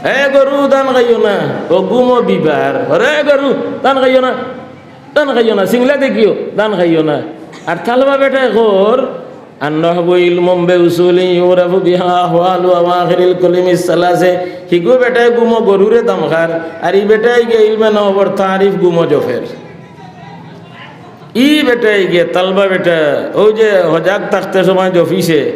এ গরু, ধান খাইও না।" ও ঘুমো বিবার, "ওরে গরু, ধান খাইও না, ধান খাইও না, সিংলা দেখিও, ধান খাইও না।" আর তালবা বেটায় কর, "আন-নাহবু ইলমুম বি উসুলি ইউরাফু বিহা আহওয়ালু আওয়াখিরিল কুলিমিস সালাসে।" হিগু বেটায় ঘুমো গরুরে দাম খার, আর ই বেটায় গিয়া ইলমে নাহবর তারিফ ঘুমো জফের। ই বেটায় গিয়া তালবা বেটা, অউ যে হজাগ থাকতে সময় জফিছে,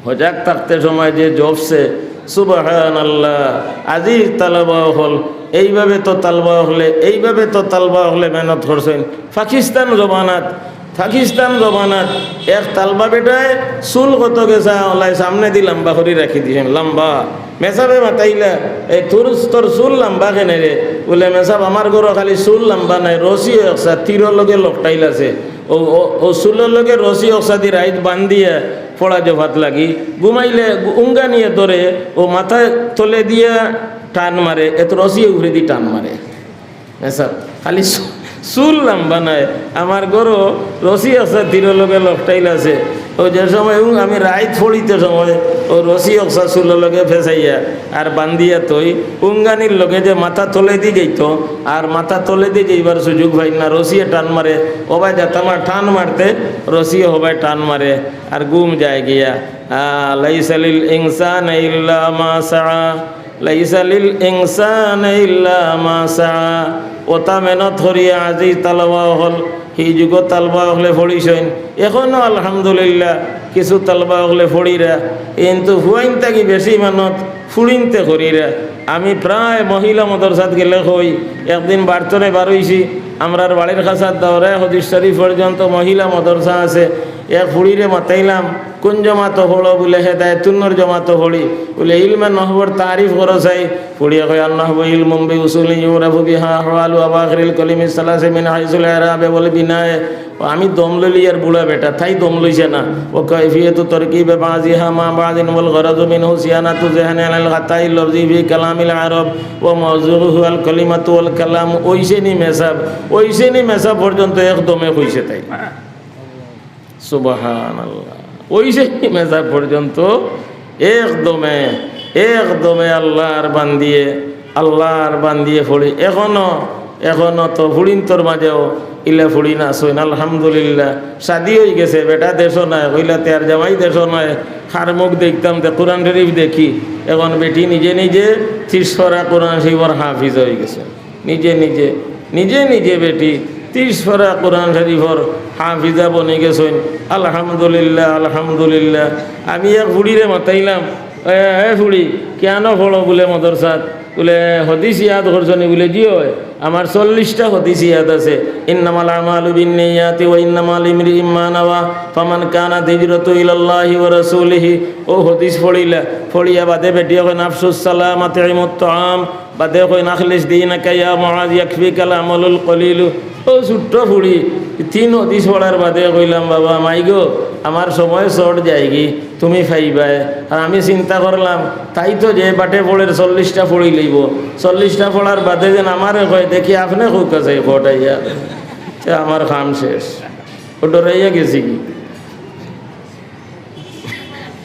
হজাগ থাকতে সময় যে জপছে, সুবহানাল্লাহ। আজিজ তালবা অকল, এইভাবে তো তালবা অকলে, এইভাবে তো তালবা অকলে মেহনত করছইন। পাকিস্তান জমানাত, পাকিস্তান জমানাত এক তালবা বেটায় চুল কত গেছা অলাই সামনেদি লাম্বা করি রাখি দিছইন, লাম্বা। মেসাবে মাতাইলা, "এই তোর, তোর চুল লাম্বা কেনে রে?" বলে, "মেসাব, আমার ঘরো খালি চুল লাম্বা নায়, রশিও একসা, তীরর লগে লকটাইল আছে।" ও, ও, ও চুলর লগে রশি অকসাদি রাইত বান্ধিয়া পড়া জফাত লাগি, ঘুমাইলে গু-, উঙ্গানিয়ে ধরে, ও মাথার তলে দিয়া টান মারে, এত রশি উপরেদি টান মারে। মেসাব, খালি চু-, চুল লাম্বা নায়, আমার ঘরো রশি আছে, তীরর লগে লকটাইল আছে। ও যে সময় উং-, আমি রাইত পড়িতে সময় ও রশি অকসা চুলর লগে ফেসাইয়া আর বান্ধিয়া তই, উঙ্গানির লগে যে মাথা তলেদি যাইতো, আর মাথা তলেদি যাইবার সুযোগ পাই না, রশিয়ে টান মারে, ও ভাই যাতামা টান মারতে, রশিয়ে হবায় টান মারে, আর ঘুম যায় গিয়া। আ, লাইসা লিল ইনসানি ইল্লা মা সাআ, লাইসা লিল ইনসানি ইল্লা মা সাআ। অতা মেহনত করিয়া আজি তালবা অকল, হি যুগো তালবা অকলে পড়িছইন। এখনো আলহামদুলিল্লাহ কিছু তালবা অকলে পড়িরা, কিন্তু ফুয়াইন থাকি বেশি মেহনত ফুড়িন্তে করিরা। আমি প্রায় মহিলা মাদ্রাসাত গেলে কই, একদিন বাড়িত থনে বার অইছি, আমরার বাড়ির কাছাত দাওরায়ে হাদিস শরীফ পর্যন্ত মহিলা মাদ্রাসা আছে, এক ফুড়িরে মাতাইলাম, "কুন জমাতো পড়ো?" বুলে, "হেদায়েতুন্নূর জমাতো পড়ি।" বুলে, "ইলমে নাহবর তারিফ করো চাই।" ফুড়িয়ে কয়, "আন-নাহবু ইলমুন বি উসুলিন ইউরাফু বিহা আহওয়ালু আওয়াখিরিল কালিমি সালাসা মিন হাইসুল ইরাবে ওয়াল বিনায়ে।" ও আমি দম লইলি আর বুড়া বেটা, তাই দম লইছে না। "ওয়া কাইফিয়াতু তারকিবি বাযিহা মা বাযিন ওয়াল গারাজু মিনহু সিয়ানাতু যিহনি আনিল খাতাইল লাফজি ফি কালামিল আরব ওয়া মাওজুউহু আল কালিমাতু ওয়াল কালাম।" অইছে নি মেসাব, অইছে নি মেসাব পর্যন্ত এক দমে কইছে তাই। সুবহানাল্লাহ। অইছে নি মেসাব পর্যন্ত এক দমে, এক দমে আল্লাহর বান্দিয়ে, আল্লাহর বান্দিয়ে পড়ি। এখনো, এখনো তো ফুড়িন্তর মাঝেও ইলা ফুড়িন আছইন, আলহামদুলিল্লাহ। শাদি অইগেছে, বেটা দেশো নাই, কইলা তে আর জামাই দেশো নাই, কার মুখ দেখতাম, তে কোরআন শরীফ দেখি। এখন বেটি নিজে নিজে তিরিশ পারা কোরআন শরীফর হাফিজ অইগেছে। নিজে নিজে, নিজে নিজে বেটি তিরিশ পারা কোরআন শরীফর হাফিজা বনি গেছইন। আলহামদুলিল্লাহ, আলহামদুলিল্লাহ। আমি এক ফুড়িরে মাতাইলাম, "এ, এ ফুড়ি, কিয়ানো পড়ো?" বুলে, "মাদ্রাসাত।" বুলে, "হাদিস ইয়াদ করছো নি?" বুলে, "জি অয়, আমার চল্লিশটা হাদিস ইয়াদ আছে। ইন্নামাল আমালু বিন্নিয়াতি ওয়া ইন্নামা লিমরিইম মা নাওয়া, ফামান কানাত হিজরাতু ইলাল্লাহি ওয়া রাসূলিহি।" ও হাদিস পড়িলা, পড়িয়া বাদে বেটিয়ে কয়, "আফশুস সালাম, আতইমুত তাআম।" বাদে কইন, "আখলিস দীনাকা ইয়া মুআজ, ইয়াকফিকাল আমালুল কলিলু।" ও ছোট্ট ফুড়ি, তিন হাদিস পড়ার বাদে কইলাম, "বাবা, মাই গো, আমার সময় short যায়গি, তুমি পাইবায়।" আর আমি চিন্তা করলাম, তাই তো যে বাটে পড়ের চল্লিশটা পড়ি লইব, চল্লিশটা পড়ার বাদে যেন আমারে কয়, "দেখি আপনে কউক্কা চাই কটাইয়া।" তে আমার কাম শেষ। ও ডরাইয়া গেছিগি।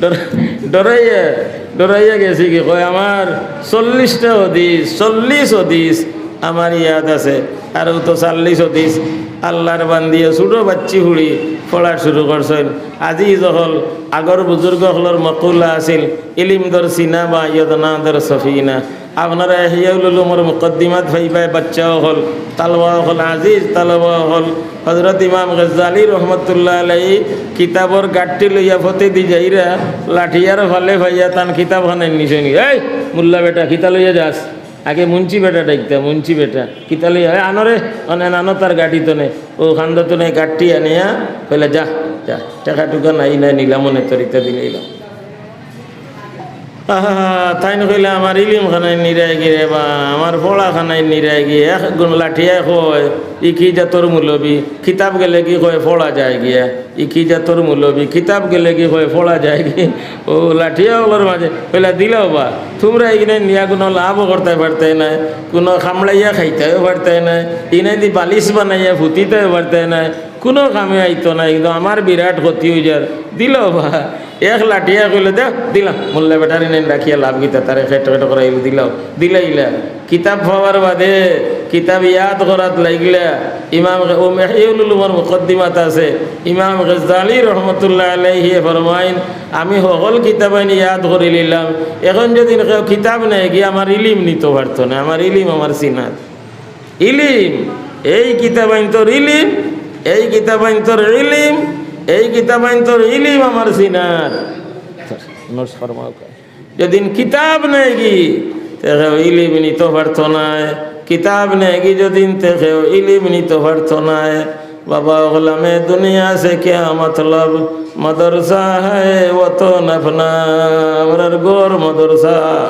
ডর-, ডরাইয়া, ডরাইয়া গেছিগি। কয়, "আমার চল্লিশটা হাদিস, চল্লিশ হাদিস আমার ইয়াদ আছে।" আর ও তো চল্লিশ হাদিস আল্লাহর বান্দিয়ে ছোট বাচ্চি ফুড়ি পড়া শুরু করছইন। আজিজ অকল, আগর বুজুর্গ অকলর মকুলা আছিল, "ইলিম দর সিনা বা ইয়দ না দর সফিনা।" আপনারা ইহইয়া উলুমর মুকদ্দিমাত পাইবায়, বাচ্চা অকল, তালবা অকল, আজিজ তালবা অকল, হযরত ইমাম গজ্জালী রহমতুল্লাহ আলাইহি কিতাবর গাট্টি লইয়া ফতেদি যাইরা, লাঠিয়ার ফালে পাইয়া তান কিতাব খানাইন নিছইন। "এই মুল্লা বেটা, কিতা লইয়া যাস?" আগে মুন্সি বেটা ডাকতা, "মুন্সি বেটা, কিতা লইয়া?" "এই আনো রে, অনে আনো তার গাটিতনে।" ও কান্দতনে গাট্টি আনিয়া কইলা, "যা, যা, টেকা টুকা নাই, নাই, নিলাম অনে তোর, ইতা দিলাইলাম।" আহা, তাইন কইলা, "আমার ইলিম খানাইন নিরায়গি রে বা, আমার পড়া খানাইন নিরায়গি।" এক গুণ লাঠিয়ায় কয়, "ই কি জাতর মৌলবি, কিতাব গেলেগি কয় পড়া যায়গি, ই কি জাতর মৌলবি, কিতাব গেলেগি কয় পড়া যায়গি।" ও লাঠিয়া অকলর মাঝে কইলা, "দিলাও বা, তুমরা ইগিনে নিয়া কুনু লাভও করতায় পারতায় নায়, কুনু কামড়াইয়া খাইতায়ও পারতায় নায়, ইনাইদি বালিশ বানাইয়া ফুতিতায়ও পারতায় নায়, কুনু কামে আইতো নায়, কিন্তু আমার বিরাট ক্ষতি অইযার, দিলাও বা।" এক লাঠিয়ায় কইলো, "দে, দিলাম।" মুল্লা বেটারে নেন রাখিয়া লাভ কিতা, তারে খেট খেট করাইলো, দিলাও, দিলাইলা। কিতাব পাওয়ার বাদে কিতাব ইয়াদ করাত লাগিলা। ইমাম গে-, ও ইহইয়া উলুমর মুকদ্দিমাত আছে, ইমাম গজ্জালী রহমতুল্লাহ আলাইহি ফরমাইন, "আমি হকল কিতাবাইন ইয়াদ করিলিলাম। এখন যদি কেউ কিতাব নেয়গি, আমার ইলিম নিতো পারতো নায়, আমার ইলিম আমার সিনাত।" ইলিম, এই কিতাবাইন্তর ইলিম, এই কিতাবাইন্তর ইলিম, এই কিতাবাইন্তর ইলিম আমার সিনাত। নোটস ফরমাও। যেদিন কিতাব নেয়গি, তে কেউ ইলিম নিতো পারতো নায়। কিতাব নেয়গি যেদিন, তে কেউ ইলিম নিতো পারতো নায়। বাবা, গুলামে দুনিয়া সে কিয়া মতলব, মাদ্রাসা হ্যায় ওয়াতন আপনা। আমরার ঘর মাদ্রাসা,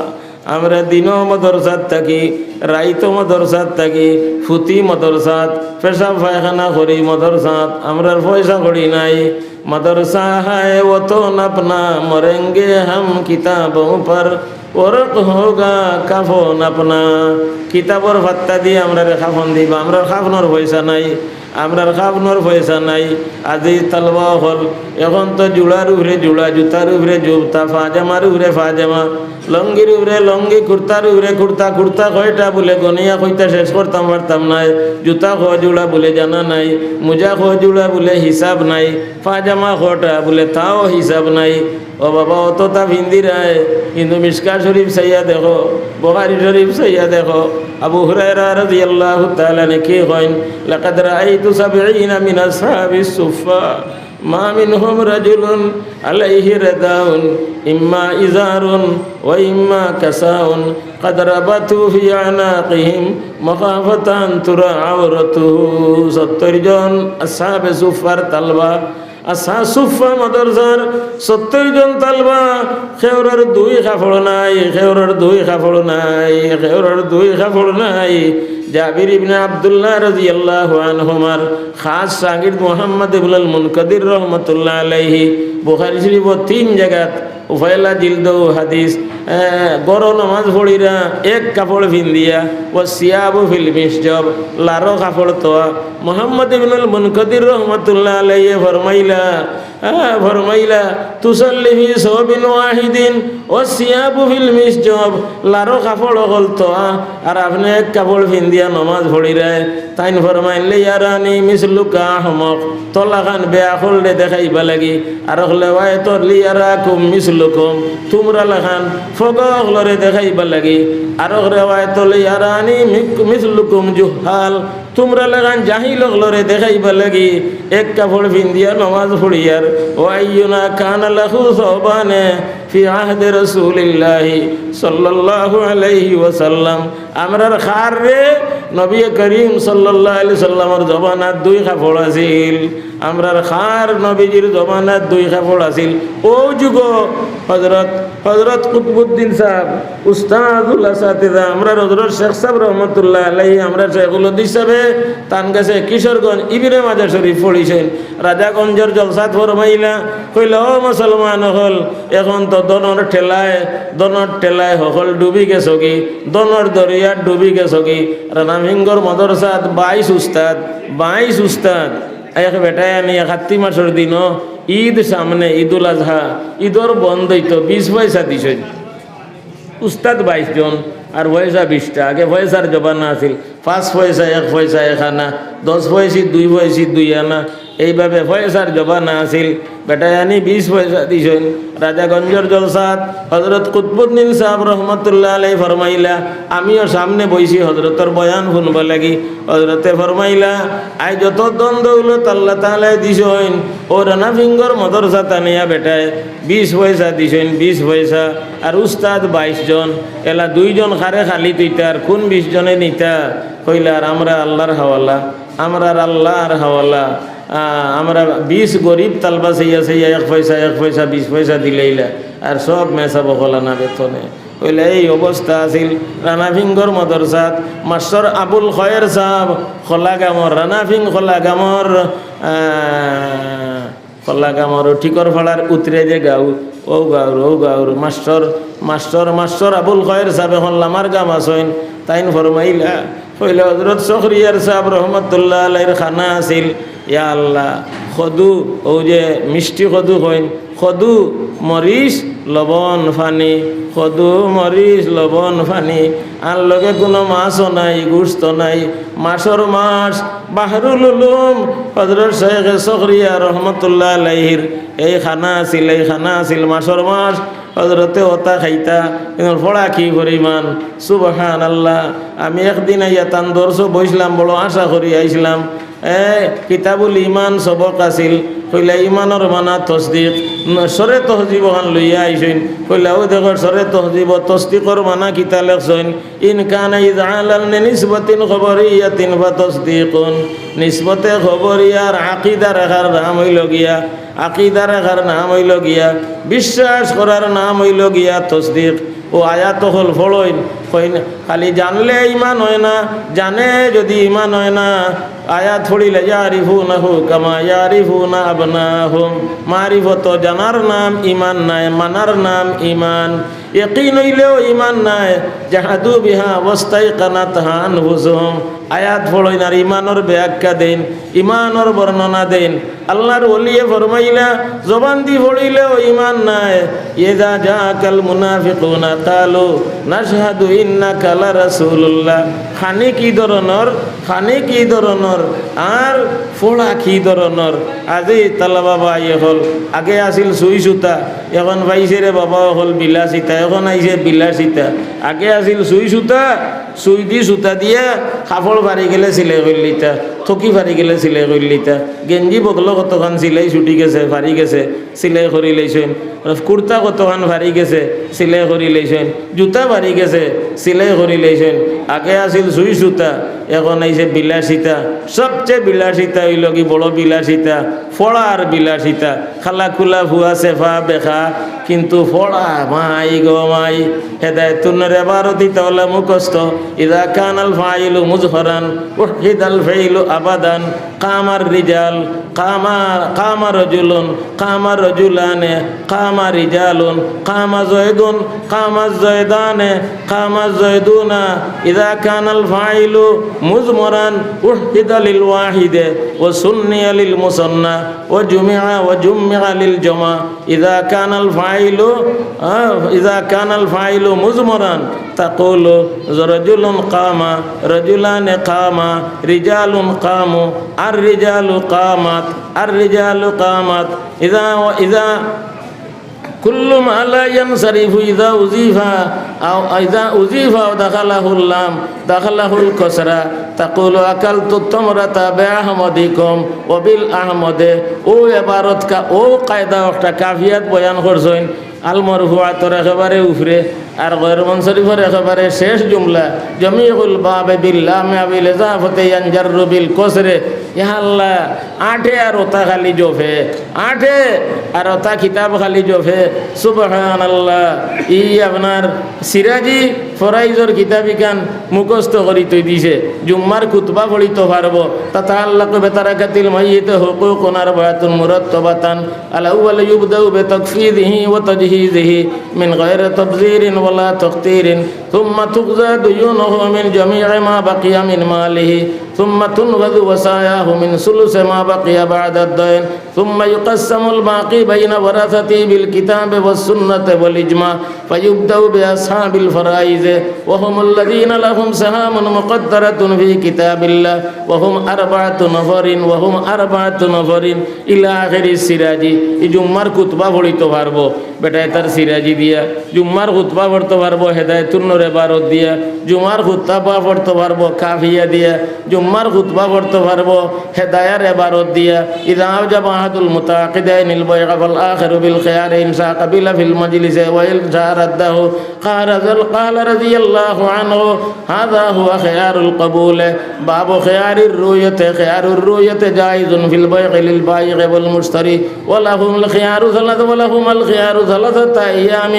আমরা দিনও মাদ্রাসাত থাকি, রাইতও মাদ্রাসাত থাকি, ফুতি মাদ্রাসাত, পেশাব পায়খানা করি মাদ্রাসাত, আমরার পয়সা কড়ি নাই। মাদ্রাসা হায় ওতন আপনা, মরেঙ্গে হাম কিতাবোঁ পর, ওরক হোগা কাফন আপনা। কিতাবর পাত্তা দি আমরারে কাফন দিবা, আমরার কাফনর পয়সা নাই। আমরার কাফনর পয়সা নাই। আজি তালবা অকল, এখন তো জুড়ার উপরে জুড়া, জুতার উপরে জুতা, পাজামার উপরে পাজামা, লঙ্গির উপরে লঙ্গি, কুর্তার উপরে কুর্তা, কুর্তা কয়টা বুলে গনিয়া কইতা শেষ করতাম পারতাম নায়, জুতা ক জুড়া বুলে জানা নাই, মুজা ক জুড়া বুলে হিসাব নাই, পাজামা কটা বুলে তাও হিসাব নাই। ও বাবা, অততা ফিন্দিরায়, কিন্তু মিশকা শরীফ চাইয়া দেখো, বুখারী শরীফ চাইয়া দেখো, আবু হুরায়রা রাদিয়াল্লাহু তাআলা আনহু কি কইন, "লাকাদ রাআইতু সাবঈনা মিন আসহাবিস সুফফা, মা মিনহুম রাজুলুন আলাইহি রিদাউন, ইম্মা ইজারুন ওয়া ইম্মা কাসাউন, কাদ রাবাতু ফি আনাকিহিম মাখাফাতা আন তুরা আওরাতুহু।" সত্তর জন আসহাবে সুফফার তালবা, আর সা-, সুফফা মাদ্রাসার সত্তর জন তালবা, কেউরর দুই কাপড় নাই, কেউরর দুই কাপড় নাই, কেউরর দুই কাপড় নাই। জাবির ইবনে আব্দুল্লাহ রাদিয়াল্লাহু আনহুমার খাস শাগির্দ মুহাম্মদ ইবনুল মুনকাদির রহমতুল্লাহ আলাইহি বুখারী শরীফো তিন জাগাত, পয়লা জিলদো হাদিস, এ, ঘরো নমাজ পড়িরা এক কাপড় ফিন্দিয়া, ওয়া সিয়াবু ফিল মিসজব, লারো কাপড় তোয়া। মুহাম্মদ ইবনুল মুনকাদির রহমতুল্লাহ আলাইহি ফরমাইলা, হ্যাঁ, ফরমাইলা, "তুসাল্লি ফি সাওবিন ওয়াহিদিন ওয়া সিয়াবু ফিল মিসজব।" লারো কাপড় অকল তোয়া, আর আপনে এক কাপড় ফিন্দিয়া নমাজ পড়িরায়। তাইন ফরমাইন, "লিয়ারানি মিসলুকা আহমক।" তোর লাখান বেআকলরে দেখাইবা লাগি। আর অকলে ওয়ায় তোর, "লিয়ারাকুম মিসলুকুম।" তুমরা লাখান ফগা অকলরে দেখাইবা লাগি। আর অকলে ওয়ায় তোর, "লিয়ারানি মিক-, মিসলুকুম জুহাল।" তুমরা লাখান জাহিল অকলরে দেখাইবা লাগি এক কাপড় ফিন্দিয়া নমাজ পড়িয়ার। "ওয়া আইয়ুনা কানা লাহু সাওবানে ফি আহদে রাসূলিল্লাহি সাল্লাল্লাহু আলাইহি ওয়াসাল্লাম।" আমরার কাররে নবী করিম সাল্লাল্লাহু আলাইহি সাল্লামর জমানাত দুই কাপড় আছিল। আমরার কার নবীজির জমানাত দুই কাপড় আছিল। অউ যুগো হযরত, হযরত কুতবুদ্দিন সাব, উস্তাদুল আসাতিজা, আমরার হযরত শেখ সাব রহমতুল্লাহ আলাইহি, আমরার শেখুল হাদিস সাবে, তান গেছে কিশোরগঞ্জ ইবনে মাজাহ শরীফ পড়িছইন। রাজাগঞ্জর জলসাত ফরমাইলা, কইলা, "ও মুসলমান অকল, এখন তো ধনর ঠেলায়, ধনর ঠেলায় হকল ডুবি গেছগি, ধনর দরিয়াত ডুবি গেছগি।" রানাফিঙ্গর মাদ্রাসাত বাইশ উস্তাদ, বাইশ উস্তাদ। এক বেটায় আনি একাত্তি মাসর দিনও, ঈদ সামনে, ঈদুল আজহা, ঈদর বন্দ অইতো, বিশ পয়সা দিছইন। উস্তাদ বাইশ জন, আর পয়সা বিশটা। আগে পয়সার জমানা আছিল, পাঁচ পয়সা, এক পয়সা এক আনা, দশ পয়সি, দুই পয়সি, দুই আনা, এইভাবে পয়সার জমানা আছিল। বেটায় আনি বিশ পয়সা দিছইন। রাজাগঞ্জর জলসাত হযরত কুতবুদ্দিন সাব রহমতুল্লাহ আলাইহি ফরমাইলা, আমিও সামনে বইছি হযরতর বয়ান হুনবার লাগি। হযরতে ফরমাইলা, আইজ যত ধন দৌলত আল্লাহ তাআলায় দিছইন, অউ রানাফিঙ্গর মাদ্রাসাত আনিয়া বেটায় বিশ পয়সা দিছইন, বিশ পয়সা, আর উস্তাদ বাইশ জন, এলা দুইজন কারে খালি থইতা, আর কুন বিশ জনে নিতা? কইলা, আর আমরা আল্লাহর হাওয়ালা, আমরার আল্লাহর হাওয়ালা। আহ, আমরা বিশ গরিব তালবা চাইয়া চাইয়া এক পয়সা, এক পয়সা, বিশ পয়সা দিলাইলা, আর সব মেসাব অকল আনা বেতনে। কইলা, এই অবস্থা আছিল রানাফিঙ্গর মাদ্রাসাত। মাস্টর আবুল খয়ের সাব খোলাগামর, রানাফিং খোলাগামর, আহ, খোলাগামর টিকরপাড়ার উত্তরে যে গাঁও, অউ গাঁওর, অউ গাঁওর মাস্টর, মাস্টর, মাস্টর আবুল খয়ের সাব এখন লামারগাম আছইন। তাইন ফরমাইলা, কইলা, হযরত শখরিয়ার সাব রহমতুল্লাহ আলাইহির খানা আছিল, ইয়া আল্লাহ, কদু, অউ যে মিষ্টি কদু কইন, কদু, মরিচ, লবণ, পানি, কদু, মরিচ, লবণ, পানি, আর লগে কুনু মাছও নাই, গোস্ত নাই। মাসর মাস, বাহরুল উলুম, হযরত শেখ শখরিয়া রহমতুল্লাহ আলাইহির এই খানা আছিল, এই খানা আছিল মাসর মাস। হযরতে অতা খাইতা, কিন্তু ফড়া কি পরিমাণ, সুবহানাল্লাহ। আমি একদিন আইয়া তান দর্শো বইছলাম, বড় আশা করি আইছলাম। এ, কিতাবুল ইমান সবক আছিল, কইলা ইমানর মানা তসদিক, ন-, শরে তহজিব অখান লইয়া আইছইন, কইলা, অউ দেখো, শরে তহজিব তসদিকর মানা কিতা লেখছইন, ইন কানা ইযআলান লিনিসবাতিন খবরিয়াতিন ফাতাসদিকুন, নিসবতে খবরিয়ার আকিদা রাখার নাম অইলো গিয়া, আকিদা রাখার নাম অইলো গিয়া, বিশ্বাস করার নাম অইলো গিয়া তসদিক। অউ আয়াত অকল পড়ইন, কইন, খালি জানলে ইমান অয় না, জানে যুদি ইমান অয় না। আয়াত পড়িলে, "ইয়ারিফুনাহু কামা ইয়ারিফুনা আবনাহুম।" মারিফত জানার নাম ইমান নায়, মানার নাম ইমান। ইয়াকিন অইলেও ইমান নায়। "জাহাদু বিহা ওয়াস্তাইকানাতহা আনফুসুহুম।" আয়াত পড়ইন আর ইমানর ব্যাখ্যা দেইন, ইমানর বর্ণনা দেইন। আল্লার ওলিয়ে ফরমাইলা, জবান দি পড়িলেও ইমান নায়। "ইযা জাআকাল মুনাফিকুনা কালু নাশহাদু ইন্নাকা লারাসুলুল্লাহ।" খানি কি ধরনর, খানি কি ধরনর, আর পড়া কি ধরনর? আজি তালা বাবা ইয়ে অকল, আগে আছিল সুই সুতা, এখন পাইছে রে বাবা অকল বিলাসিতা, এখন আইছে বিলাসিতা। আগে আছিল সুই সুতা, সুই দি সুতা দিয়া কাপড় ফারি গেলে সিলাই করিলিতা, থকি ফারি গেলে সিলাই করিলিতা, গেঞ্জি বগলো কতখান সিলাই ছুটি গেছে, ফারি গেছে, সিলাই করি লইছইন। কুর্তা কতখান ফারি গেছে, সিলাই করি লইছইন। জুতা ফারি গেছে, সিলাই করি লইছইন। আগে আছিল সুই সুতা, এখন আইছে বিলাসিতা। সবচেয়ে বিলাসিতা অইলো কি, বড় বিলাসিতা, পড়ার বিলাসিতা। খালা খুলা ফুয়া সেফা বেখা, কিন্তু পড়া মাই গো মাই। হেদায়েতুন নূরর এবারত ইতা অইলো মুখস্থ। "ইযা কানাল ফাইলু মুজহরান, উহিদাল ফিলু আবাদান।" কামার রিজাল, কামা, কামা রজুলুন, কামা রজুলানে, কামা রিজালুন, কামা জয়দুন, কামা জয়দানে, কামা জয়দুনা। ইযা কানাল ফাইলু মুজমরান, উহিদা লিল ওয়াহিদে, ওয়া সুন্নিয়া লিল মুসান্না, ওয়া জুমিআ, ওয়া জুমিআ লিল জমা। ইযা কানাল ফাইলু, আহ, ইযা কানাল ফাইলু মুজমরান, তাকুলু রজুলুন কামা, রজুলানে কামা, রিজালুন কামু, আর রিজালু কামাত, আর রিজালু কামাত। ইযা, ইযা কুল্লু মা লা ইয়ানসারিফু ইযা উজিফা, আও ইযা উজিফা আও দাখালাহুল লাম, দাখালাহুল কসরা, তাকুলু আকালতু তামরাতা বিআহমদিকুম ওয়া বিল আহমদে। অউ এবারত কা-, অউ কায়দা একটা কাফিয়াত বয়ান করছইন। আল মরফুআতর একেবারে উপরে, আর গয়র মুনসরিফর একেবারে শেষ জুমলা, জমিউল বাবে বিল লামে আবিল ইজাফতে ইয়ানজাররু বিল কসরে। ইয়া আল্লাহ, আটে আর অতা খালি জফে, আটে আর অতা কিতাব খালি জফে। সুবহানাল্লাহ। ই আপনার সিরাজি ফরাইজর কিতাব ইখান মুখস্থ করি থই দিছে, জুম্মার খুতবা পড়িতো পারবো। তাতাআল্লাকু বিতারাকাতিল মাইয়িতি হুকুকুন আরবাআতুন মুরাত্তাবাতান। الأول يبدأ بتكفينه وتجهيزه من غير تبذير ولا تقتير، ثم تقضى ديونه من جميع ما بقي من ماله، ثم تنفذ وصاياه من ثلث ما بقي بعد الدين، ثم يقسم الباقي بين ورثته بالكتاب والسنة والإجماع، فيبدأ بأصحاب الفرائض، وهم الذين لهم سهام مقدرة في كتاب الله، وهم أربعة نفر، وهم أربعة نفر، ইলা আখিরিস সিরাজি। ই জুম্মার খুতবা পড়িতো পারবো বেটায় তার সিরাজি দিয়া, জুম্মার খুতবা পড়তো পারবো হেদায়েতুন নূরর এবারত দিয়া, জুম্মার খুতবা পড়তো পারবো কাফিয়া দিয়া, জুম্মার খুতবা পড়তো পারবো হেদায়ার এবারত দিয়া। إذا أوجب أحد المتعاقدين البيع فالآخر بالخيار إن شاء قبل في المجلس وإن شاء رده. قال رضي، قال رضي الله عنه: هذا هو خيار القبول. باب خيار الرؤية، خيار الرؤية جائز في البيع للبائع والمشتري، ولهم الخيار ثلاث، ولهما الخيار ثلاثة أيام.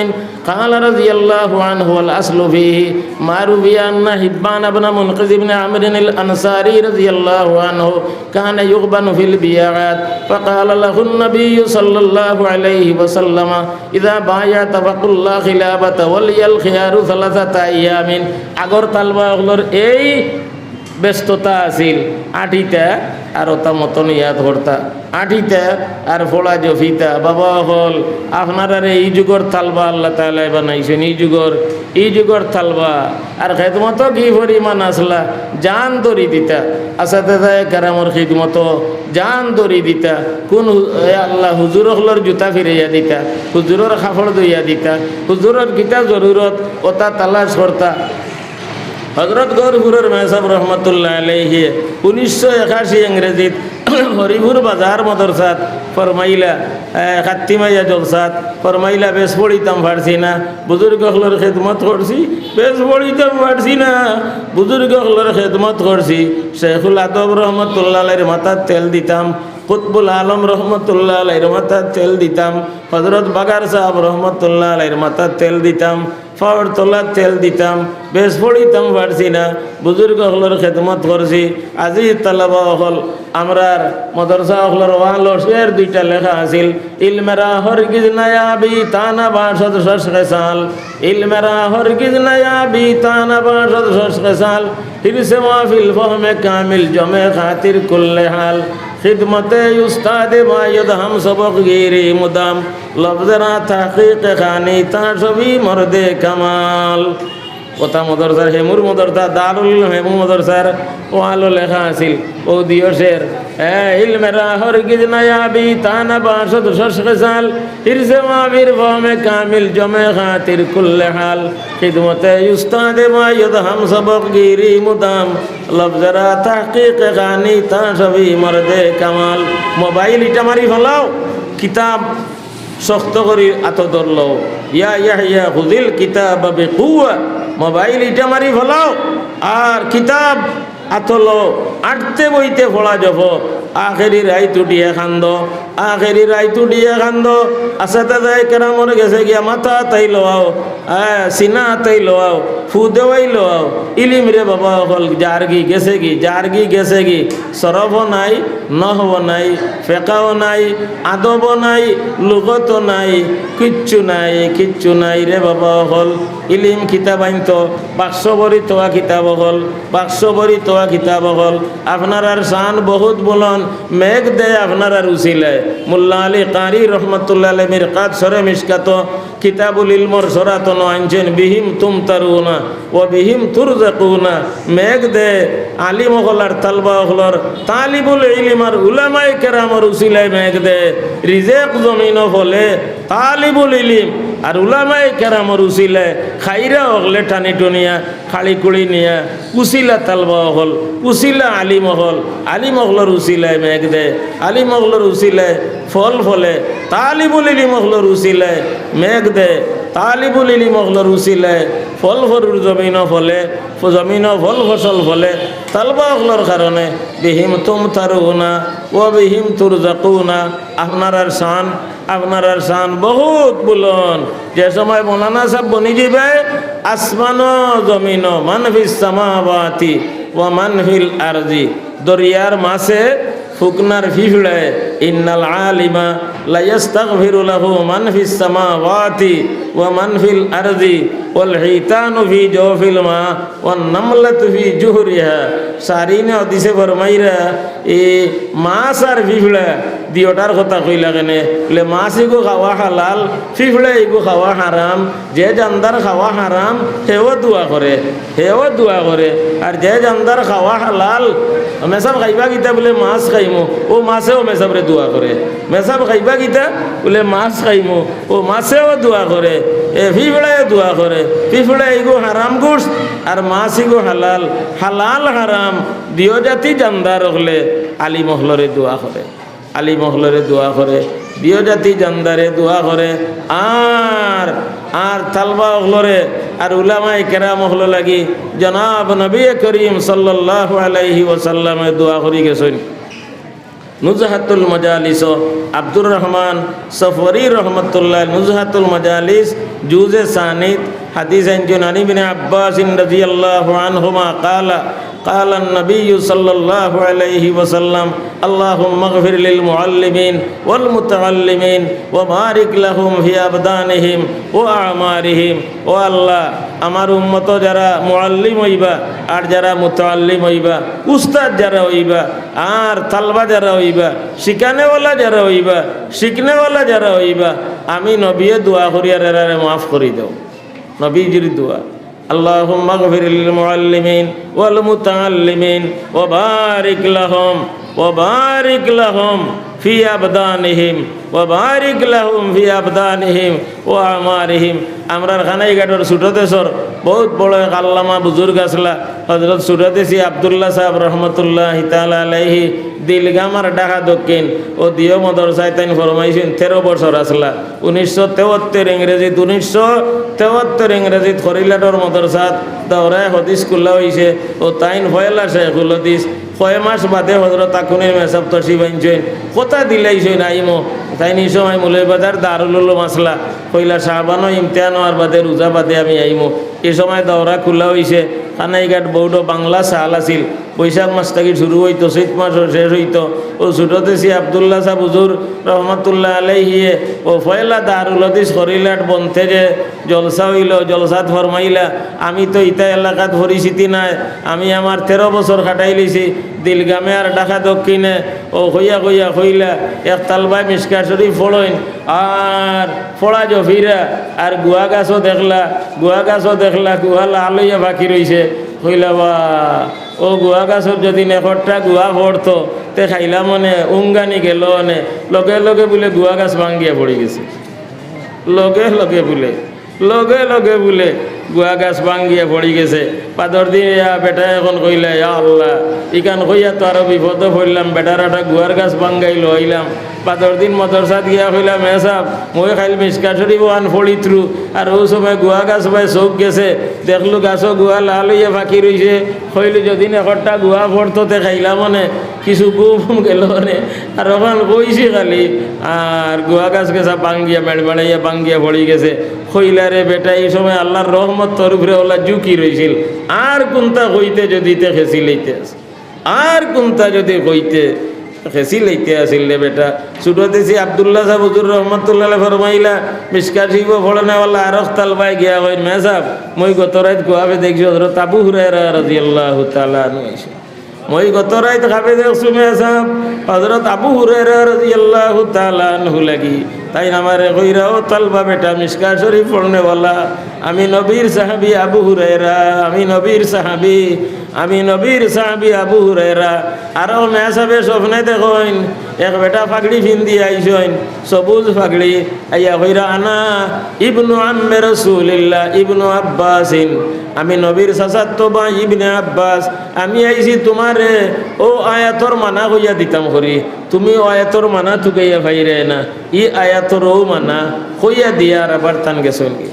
قال رضي الله عنه: والأصل فيه ما روي أن حبان بن منقذ بن عمرو الأنصاري رضي الله عنه كان يغبن في البيعات، فقال له النبي صلى الله عليه وسلم: إذا بايعت فقل لا خلافة ولي الخيار ثلاثة أيام। আগর তালবা অকলর এই ব্যস্ততা আছিল, আটিতা আর অতা মতন ইয়াদ করতা, আটিতা আর ফড়া জফিতা। বাবা অকল, আপনারারে ই যুগর তালবা আল্লাহ তাআলায় বানাইছইন, ই যুগর, ই যুগর তালবা। আর খেদমতো কি পরিমাণ আছলা, জান ধরি দিতা। আসাতেজায়ে কেরামর খিদমতো জান ধরি দিতা। কুন হু-, এ আল্লাহ, হুজুর অকলর জুতা ফিরাইয়া দিতা, হুজুরর কাপড় ধইয়া দিতা, হুজুরর কিতা জরুরত অতা তালাশ করতা। হজরত গৌরপুরর মেসাব রহমতুল্লাহ আলাইহি উনিশশো একাশি ইংরেজিত হরিপুর বাজার মদরসাত ফরমাইলা, এ, খাত্তিমাইয়া জলসাত ফরমাইলা, বেশ পড়িতাম পারছি না, বুজুর্গ অকলর খেদমত করছি, বেশ পড়িতাম পারছি না, বুজুর্গ অকলর খেদমত করছি। শেখুল আদব রহমতুল্লাহ আলাইহির মাথাত তেল দিতাম, কুতবুল আলম রহমতুল্লাহ আলাইহির মাথাত তেল দিতাম, হযরত বাগার সাহেব রহমতুল্লাহ আলাইহির মাথাত তেল দিতাম, পাওর তলাত তেল দিতাম, বেশ পড়িতাম পারছি না, বুজুর্গ অকলর খেদমত করছি। আজিজ তালাবা অকল, আমরার মাদ্রাসা অকলর ওয়ালো শের দুইটা লেখা আছিল, ইলমেরা হরগিজ নায়াবি, তা না বাসদ শশ খেসাল। ইলমেরা হরগিজ নায়াবি, তা না বাসদ শশ খেসাল। হিরসে মাহফিল ফহমে কামিল, জমে খাতির কুল্লে হাল। খিদমতে উস্তাদে বায়দ হাম সবক গিরি মুদাম। লফজেরা তাহকিক খানি, তা সবই মর্দে কামাল। কথা মাদ্রাসার, হেমুর মাদ্রাসা, দারুল হেমু মাদ্রাসার ওয়ালো লেখা আছিল, ও দিও শের। এ, ইলমেরা হরগিজ নায়াবি, তা না বাসদ শশ খেসাল। হিরসে মাহফিল ফহমে কামিল, জমে খাতির কুল্লে হাল। খিদমতে উস্তাদে বায়দ হাম সবক গিরি মুদাম। লফজেরা তাহকিক খানি, তা সবই মর্দে কামাল। মোবাইল ইটা মারি ফালাও, কিতাব শক্ত করি আতো ধরলো। ইয়া ইয়াহইয়া খুযিল কিতাবা বিকুওয়া। মোবাইল ইটা মারি ফালাও, আর কিতাব আতো লও, আটতে বইতে পড়া জপো। আখেরি রাইত উঠিয়া কান্দো, আখেরি রাইত উঠিয়া কান্দো। আসাতাজায়ে কেরামর গেছে গিয়া মাথা আতাই লওয়াও, আ, সিনা আতাই লওয়াও, ফু দেওয়াই লওয়াও। ইলিম রে বাবা অকল যারগি গেছেগি, যারগি গেছেগি। সরফও নাই, নহবও নাই, ফেকাও নাই, আদবও নাই, লুগতও নাই, কিচ্ছু নাই, কিচ্ছু নাই রে বাবা অকল। ইলিম কিতাব আনতো, বাক্স ভরি থওয়া কিতাব অকল, বাক্স ভরি থওয়া কিতাব অকল। আপনারার শান বহুত বুলন্দ, মেঘ দেয় আপনারার উসিলায়। মোল্লা আলী কারি রহমতুল্লাহ আলাইহি মিরকাত শরে মিশকাতো কিতাবুল ইলমর শরাতনো আনছেন, বিহিম তুমতারুনা ওয়া বিহিম তুরজাকুনা। মেঘ দে আলিম অকল আর তালবা অকলর, তালিবুল ইলিম আর উলামায়ে কেরামর উসিলায় মেঘ দে। রিজেক জমিনো ফলে, তালিবুল ইলিম আর উলামায়ে কেরামর উসিলায় খাইরা অকলে টানি টুনিয়া, খাড়ি কুড়ি নিয়া, উসিলা তালবা অকল, উসিলা আলিম অকল, আলিম অকলর উসিলায় মেঘ দে, আলিম অকলর উসিলায় ফল ফলে, তালিবুল ইলিম অকলর উসিলায় মেঘ দে, তালিবুল ইলিম অকলর উসিলায় ফল ফরুর জমিনো ফলে, ফ-, জমিনো ফল ফসল ফলে, তালবা অকলর কারণে। বিহিম তুমতারুনা ওয়া বিহিম তুরজাকুনা। আপনারার শান, আপনারার শান বহুত বুলন্দ। যে সময় মৌলানা সাহেব বনি যাইবা, আসমানো জমিনো, মান ফিস সামাওয়াতি ওয়া মান ফিল আরজি, দরিয়ার মাছে, ফুকনার ফিফড়ে, ইন্নাল আলিমা লা ইয়াস্তাগফিরু লাহু মান ফিস সামাওয়াতি ওয়া মান ফিল আরজি ওয়াল হিতানু ফি জাওফিল মা ওয়ান নামলাতু ফি জুহরিহা। সারিনে হাদিসে ফরমাইরা, এই মাছ আর ফিফড়া দিওটার কথা কইলা কেনে? বলে, মাছ ইগু খাওয়া হালাল, ফিফড়া ইগু খাওয়া হারাম। যে জানদার খাওয়া হারাম, হেও দোয়া করে, হেও দোয়া করে। আর যে জানদার খাওয়া হালাল, মেসাব খাইবা কিতা? বলে, মাছ খাইমু। ও মাছেও মেসাবরে দোয়া করে। মেসাব খাইবা কিতা? বলে, মাছ খাইমু। ও মাছেও দোয়া করে, এ ফিফড়ায় দোয়া করে। ফিফড়া ইগু হারাম গোশত, আর মাছ ইগু হালাল। হালাল হারাম দিও জাতি জানদার অকলে আলিম অকলরে দোয়া করে, আলিম অকলরে দোয়া করে, দিও জাতি জানদারে দোয়া করে। আর, আর তালবা অকলরে, আর উলামায়ে কেরাম অকলর লাগি জনাব নবী করিম সাল্লাল্লাহু আলাইহি ওয়াসাল্লামে দোয়া করি গেছইন। নুজহাতুল মাজালিস, আব্দুর রহমান সফওয়ারি রহমতুল্লাহ, নুজহাতুল মাজালিস, জুজে সানিত, হাদিস আনছইন, আন ইবনে আব্বাস রাদিয়াল্লাহু আনহুমা ক্বালা, ক্বালান নবী সাল্লাল্লাহু আলাইহি ওয়াসাল্লাম, আল্লাহুম্মা ইগফির লিল মুআল্লিমিন ওয়াল মুতাআল্লিমিন ওয়া বারিক লাহুম ফি আবদানিহিম ওয়া আমারিহিম। ও আল্লাহ, আমার উম্মতো যারা মুআল্লিম অইবা, আর যারা মুতাআল্লিম অইবা, উস্তাদ যারা অইবা, আর তালবা যারা অইবা, শিখানেওয়ালা যারা অইবা, শিখনেওয়ালা যারা অইবা, আমি নবিয়ে দোয়া করিয়ার এরারে মাফ করি দেও। নবীজির দোয়া, আল্লাহুম্মা ইগফির লিল মুআল্লিমিন ওয়াল মুতাআল্লিমিন ওয়া বারিক লাহুম, ওয়া বারিক লাহুম ফি আবদানিহিম, ওয়া বারিক লাহুম ফি আবদানিহিম ওয়া আমারিহিম। আমরার কানাইঘাটর ছোট দেশর বউত বড় এক আল্লামা বুজুর্গ আছলা, হজরত সুরদেশি আব্দুল্লাহ সাহেব রহমতুল্লাহি তাআলা আলাইহি, দিলগাম আর ঢাকা দক্ষিণ, অউ দিও মদরসায় তাইন ফরমাইছইন, তেরো বছর আছলা। উনিশশো তেয়াত্তর ইংরেজিত, উনিশশো তেয়াত্তর ইংরেজিত খরিলাটর মদরসাত দাওরায়ে হদিস খুলা অইছে। অউ তাইন পয়লা শেখুল হদিস। কয় মাস বাদে হজরত আখুনির মেসাব তশরিফ আনছইন, কথা দিলাইছইন আইমু। তাইন ই সময় মৌলভীবাজার দারুল উলুম আছলা, কইলা শাবানো ইমতিহান অওয়ার বাদে, রোজা বাদে আমি আইমু। ই সময় দাওরা খুলা অইছে। কানাইঘাট বোর্ডো বাংলা সাল আছিল, বৈশাখ মাস থাকি শুরু অইতো, চৈত মাসো শেষ অইতো। অউ সুরদেশি আব্দুল্লাহ সাহেব হুজুর রহমতুল্লাহ আলাইহিয়ে অউ পয়লা দারুল হদিস খরিলাট বনতে যে জলসা অইলো, জলসাত ফরমাইলা, আমি তো ইতা এলাকাত পরিচিতি নাই, আমি আমার তেরো বছর কাটাইলিছি, দিলগামে আর ঢাকা দক্ষিণে। অউ কইয়া কইয়া কইলা, এক তালবায় মিশকা শরিফ ফড়ইন, আর ফড়া জফিরা, আর গুয়া গাছো দেখলা, গুয়া গাছো দেখলা, গুয়া লাল অইয়া বাকি রইছে। কইলা, বা, অউ গুয়া গাছর যুদি একট্টা গুয়া ফড়তো, তে খাইলাম অনে, উঙ্গানি গেলো অনে। লগে লগে বুলে গুয়া গাছ ভাঙ্গিয়া পড়ি গেছে। লগে লগে বুলে, লগে লগে বুলে গুয়া গাছ ভাঙ্গিয়া পড়ি গেছে। বাদর দিন ইয়া বেটায় অখন কইলা, ইয়া আল্লাহ, ইখান কইয়া তো আরো বিপদো পড়লাম, বেটার একটা গুয়ার গাছ ভাঙ্গাই লইলাম। বাদর দিন মদরসাত গিয়া কইলা, মেসাব, মই কাইল মিশকা শরিফ অখান ফড়িত্রু, আর অউ সময় গুয়া গাছ বায় চউখ গেছে, দেখলু গাছো গুয়া লাল অইয়া বাকি রইছে। কইলু, যুদি একট্টা গুয়া ফড়তো তে খাইলাম অনে, কিছু ঘুম গেলো অনে। আর অখান কইছি খালি, আর গুয়া গাছ গেছা ভাঙ্গিয়া, মেড়মেড়াইয়া ভাঙ্গিয়া পড়ি গেছে। কইলা, রে বেটা, ই সময় আল্লার রহমত তোর উপরে অলা ঝুকি রইছিল। আর কুনতা কইতে যুদি তে খেছি লইতে আছে। আর কুনতা যুদি কইতে, খেছি লইতে আছিল রে বেটা। সুরদেশি আব্দুল্লাহ সাহেব হুজুর রহমতুল্লাহ আলাইহি ফরমাইলা, মিশকা শরিফো ফড়নেওয়ালা আরক তালবায় গিয়া কইন, মেসাব, মই গত রাইত খুয়াবে দেখছি হজরত আবু হুরায়রা রাদিয়াল্লাহু তাআলা আনহু আইছইন। মই গত রাইত খাবে দেখছু মেসাব, হজরত আবু হুরায়রা রাদিয়াল্লাহু তাআলা আনহু লাগি। তাইন আমারে কইরা, ও তালবা বেটা, মিশকা শরিফ ফড়নেওয়ালা, আমি নবীর সাহাবী আবু হুরায়রা, আমি নবীর সাহাবী, আমি নবীর সাহাবী আবু হুরায়রা। আরো মেসাবে স্বপ্নে দেখইন, এক বেটা পাগড়ি ফিন্দি আইছইন, সবুজ পাগড়ি, আইয়া কইরা, আনা ইবনু আম্মে রাসূলিল্লাহ ইবনু আব্বাসিন, আমি নবীর চাচাতো ভাই ইবনে আব্বাস, আমি আইছি তুমারে অউ আয়াতর মানা কইয়া দিতাম করি, তুমি অউ আয়াতর মানা তুকাইয়া পাইরায় না, ই আয়াতর অউ মানা কইয়া দিয়া আর আবার তান গেছইন গি।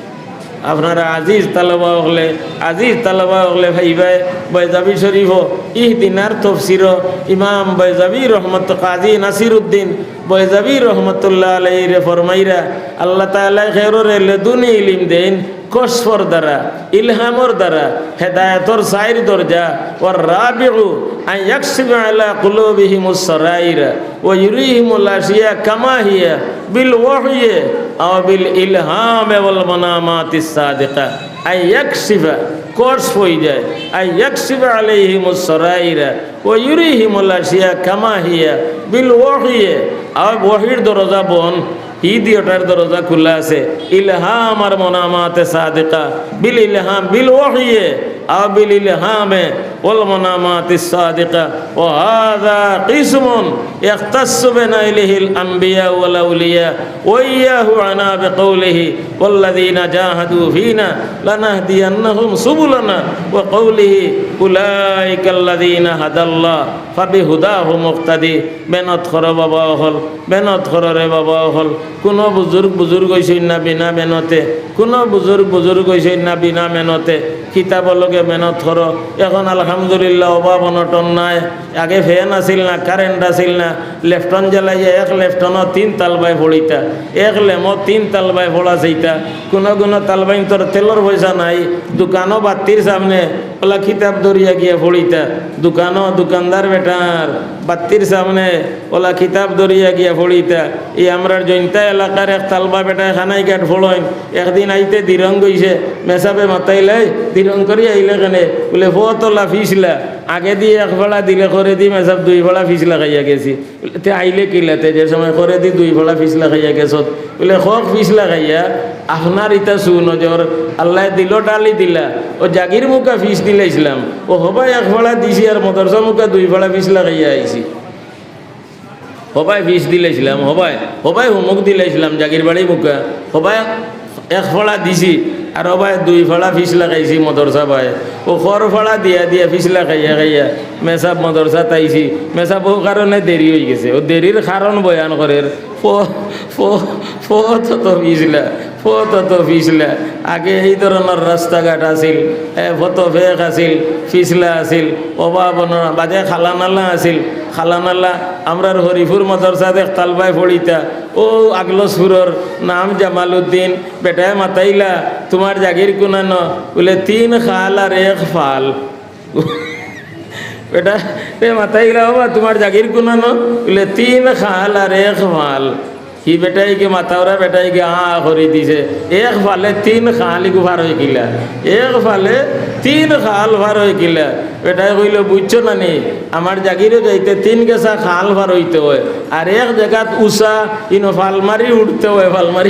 আপনারা আজিজ তালবা অকলে, আজিজ তালবা অকলে পাইবায়, বয়জাবি শরিফো, ইহদিনার তফসিরো, ইমাম বয়জাবি রহমত, কাজী নাসিরউদ্দিন বয়জাবি রহমতুল্লাহ আলাইহিরে ফরমাইরা, আল্লাহ তাআলায় খেররে লেদুনি ইলিম দেইন, কশফর দ্বারা, ইলহামর দ্বারা, হেদায়েতর চাইর দরজা, ওয়ার রাবিউ আন ইয়াকশিফা আলা কুলুবিহিমুস সারাইরা। ويريهم الأشياء كما هي بالوحي أو بالإلهام والمنامات الصادقة। أن يكشف, কশফ অই যায়, أن يكشف عليهم السرائر ويريهم الأشياء كما هي بالوحي, আর ওহীর দরজা বন্ধ, হি দুইটার দরজা খুলা আছে, ইলহাম আর মনামাতে সাদিকা, বিল ইলহাম, বিল ওহী, আও বিল ইলহামে ওয়াল মানামাতিস সাদিকা, ওয়া হাযা কিসমুন ইয়াখতাসসু বিনাইলিহিল আম্বিয়া ওয়াল আউলিয়া, ওয়া ইয়াহু আনা বিকাউলিহি, ওয়াল্লাযীনা জাহাদু ফীনা লানাহদিয়ান্নাহুম সুবুলানা, ওয়া কাউলিহি, উলাইকাল্লাযীনা হাদাল্লাহ ফাবিহুদাহুম মুক্তাদি। মেহনত করো বাবা অকল, মেহনত করো রে বাবা অকল। কুনু বুজুর্গ বুজুর্গ অইছইন না বিনা মেহনতে, কুনু বুজুর্গ বুজুর্গ অইছইন না বিনা মেহনতে। কিতাবর লগে মেহনত করো। এখন আলহামদুলিল্লাহ অভাব অনটন নাই। আগে ফ্যান আছিল না, কারেন্ট আছিল না, লেফটন জ্বালাইয়া এক লেফটনো তিন তালবায় পড়িতা, এক লেমো তিন তালবায় পড়া চাইতা। কুনু কুনু তালবাইন্তর তেলর পয়সা নাই, দোকানো বাত্তির সামনে অলা কিতাব ধরিয়া গিয়া পড়িতা, দোকানো দোকানদার বেটার বাত্তির সামনে অলা কিতাব ধরিয়া গিয়া পড়িতা। ই আমরার জৈন্তা এলাকার এক তালবা বেটায় কানাইঘাট পড়ইন, একদিন আইতে দিরং অইছে, মেসাবে মাতাইলা, "এই দিরং করি আইলে কেনে?" বুলে, "পথ অলা পিছলা, আগেদি এক ফাড়া দিলে করেদি মেসাব দুই ফাড়া পিছলা খাইয়া গেছি।" বুলে, "তে আইলে কিলা তে, যে সময় করেদি দুই ফাড়া পিছলা খাইয়া গেছত?" বুলে, "হক পিছলা খাইয়া, আপনার ইতা সুনজর, আল্লায় দিলো ঢালি দিলা, অউ জাগির মুখা পিছ দিলাইছলাম, অউ হবায় এক ফাড়া দিছি আর মদরসা মুখা দুই ফাড়া পিছলা খাইয়া আইছি।" হবায় পিছ দিলাইছলাম, হবায়, হবায় হুমুক দিলাইছলাম, জাগির বাড়ি মুখা, হবায় এক ফাড়া দিছি, আর অউ বায় দুই ফাড়া ফিছলা খাইছি মদরসা বায়, অউ খর ফাড়া দিয়া দিয়া ফিছলা খাইয়া খাইয়া মেসাব মদরসাত আইছি, মেসাব অউ কারণে দেরি অইগেছে। অউ দেরির কারণ বয়ান করের, ফ-, ফ-, ফথ অত ফিছলা, ফথ অত ফিছলা। আগে এই ধরনর রাস্তাঘাট আছিল, এ, ফথ ফেক আছিল, ফিছলা আছিল, অভাব অনটন, বাদে খালানালা আছিল, খালানালা। আমরার হরিপুর মদরসাত এক তালবায় পড়িতা, অউ আগলসপুরর নাম জামালউদ্দিন, বেটায় মাতাইলা, "তুমার জাগির কুনানো?" বুলে, "তিন খাল আর এক ফাল।" বেটায় মাতাইলা, "বাবা, তুমার জাগির কুনানো?" বুলে, "তিন খাল আর এক ফাল।" হি বেটায় গি মাতাওরা, বেটায় গি আ করি দিছে, "এক ফালে তিন খাল ইগু ফার অয় কিলা? এক ফালে তিন খাল ফার অয় কিলা?" বেটায় কইলো, "বুঝছো না নি, আমার জাগিরো যাইতে তিন গেছা খাল ফার অইতে অয়, আর এক জাগাত উচা, ইনো ফাল মারি উঠতে অয়, ফাল মারি।"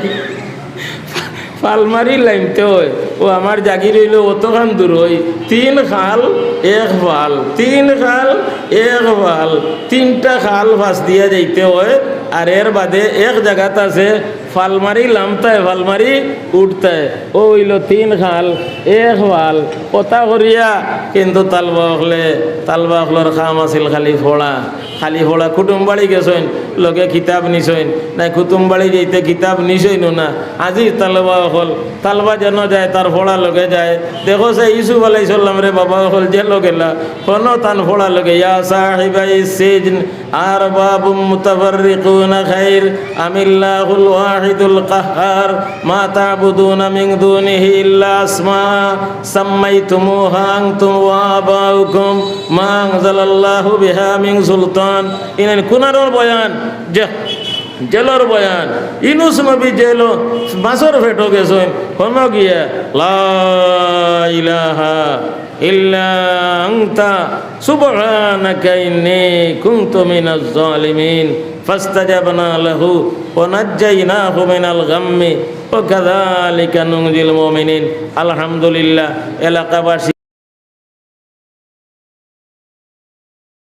ফাল মারি লামতে অয়। অউ আমার জাগির অইলো অতখান দূর অয়, তিন খাল এক ফাল, তিন খাল এক ফাল, তিনটা খাল ফাছ দিয়া যাইতে অয়। আর এর বাদে এক জাগাত আছে ফাল মারি লামতায়, ফাল মারি উঠতায়। অউ অইলো তিন খাল এক ফাল। অতা করিয়া কিন্তু তালবা অকলে, তালবা অকলর কাম আছিল খালি পড়া। খালি পড়া। কুটুম বাড়ি গেছইন, লগে কিতাব নিছইন, নায় কুটুম বাড়ি যাইতে কিতাব নিছইনও না। আজিজ তালবা অকল, তালবা যেনো যায়, তার পড়া লগে যায়। দেখো চাই ইউসুফ আলাইহিস সালামরে বাবা অকল জেলো গেলা, হনো তান পড়া লগে, ইয়া সাহিবাই সিজন আরবাবুম মুতাফাররিকুনা খাইর আমিল্লাহুল ওয়াহিদুল কাহহার মা তা'বুদুনা মিন দুনিহি ইল্লা আসমা সাম্মাইতুমুহা আনতুম ওয়া আবাউকুম মা আনজালাল্লাহু বিহা মিন সুলতান। ইনাইন কুনানোর বয়ান, জে-, জেলর বয়ান। ইউনুস নবী জেলো, মাছর পেটো গেছইন, হনো গিয়া, লা ইলাহা ইল্লা আনতা সুবহানাকা ইন্নী কুনতু মিনাজ জালিমিন। ফাস্তাজাবনা লাহু ওয়া নাজ্জাইনাহু মিনাল গাম্মি ওয়া কাযালিকা নুনজিল মুমিনিন। আলহামদুলিল্লাহ, এলাকাবাসী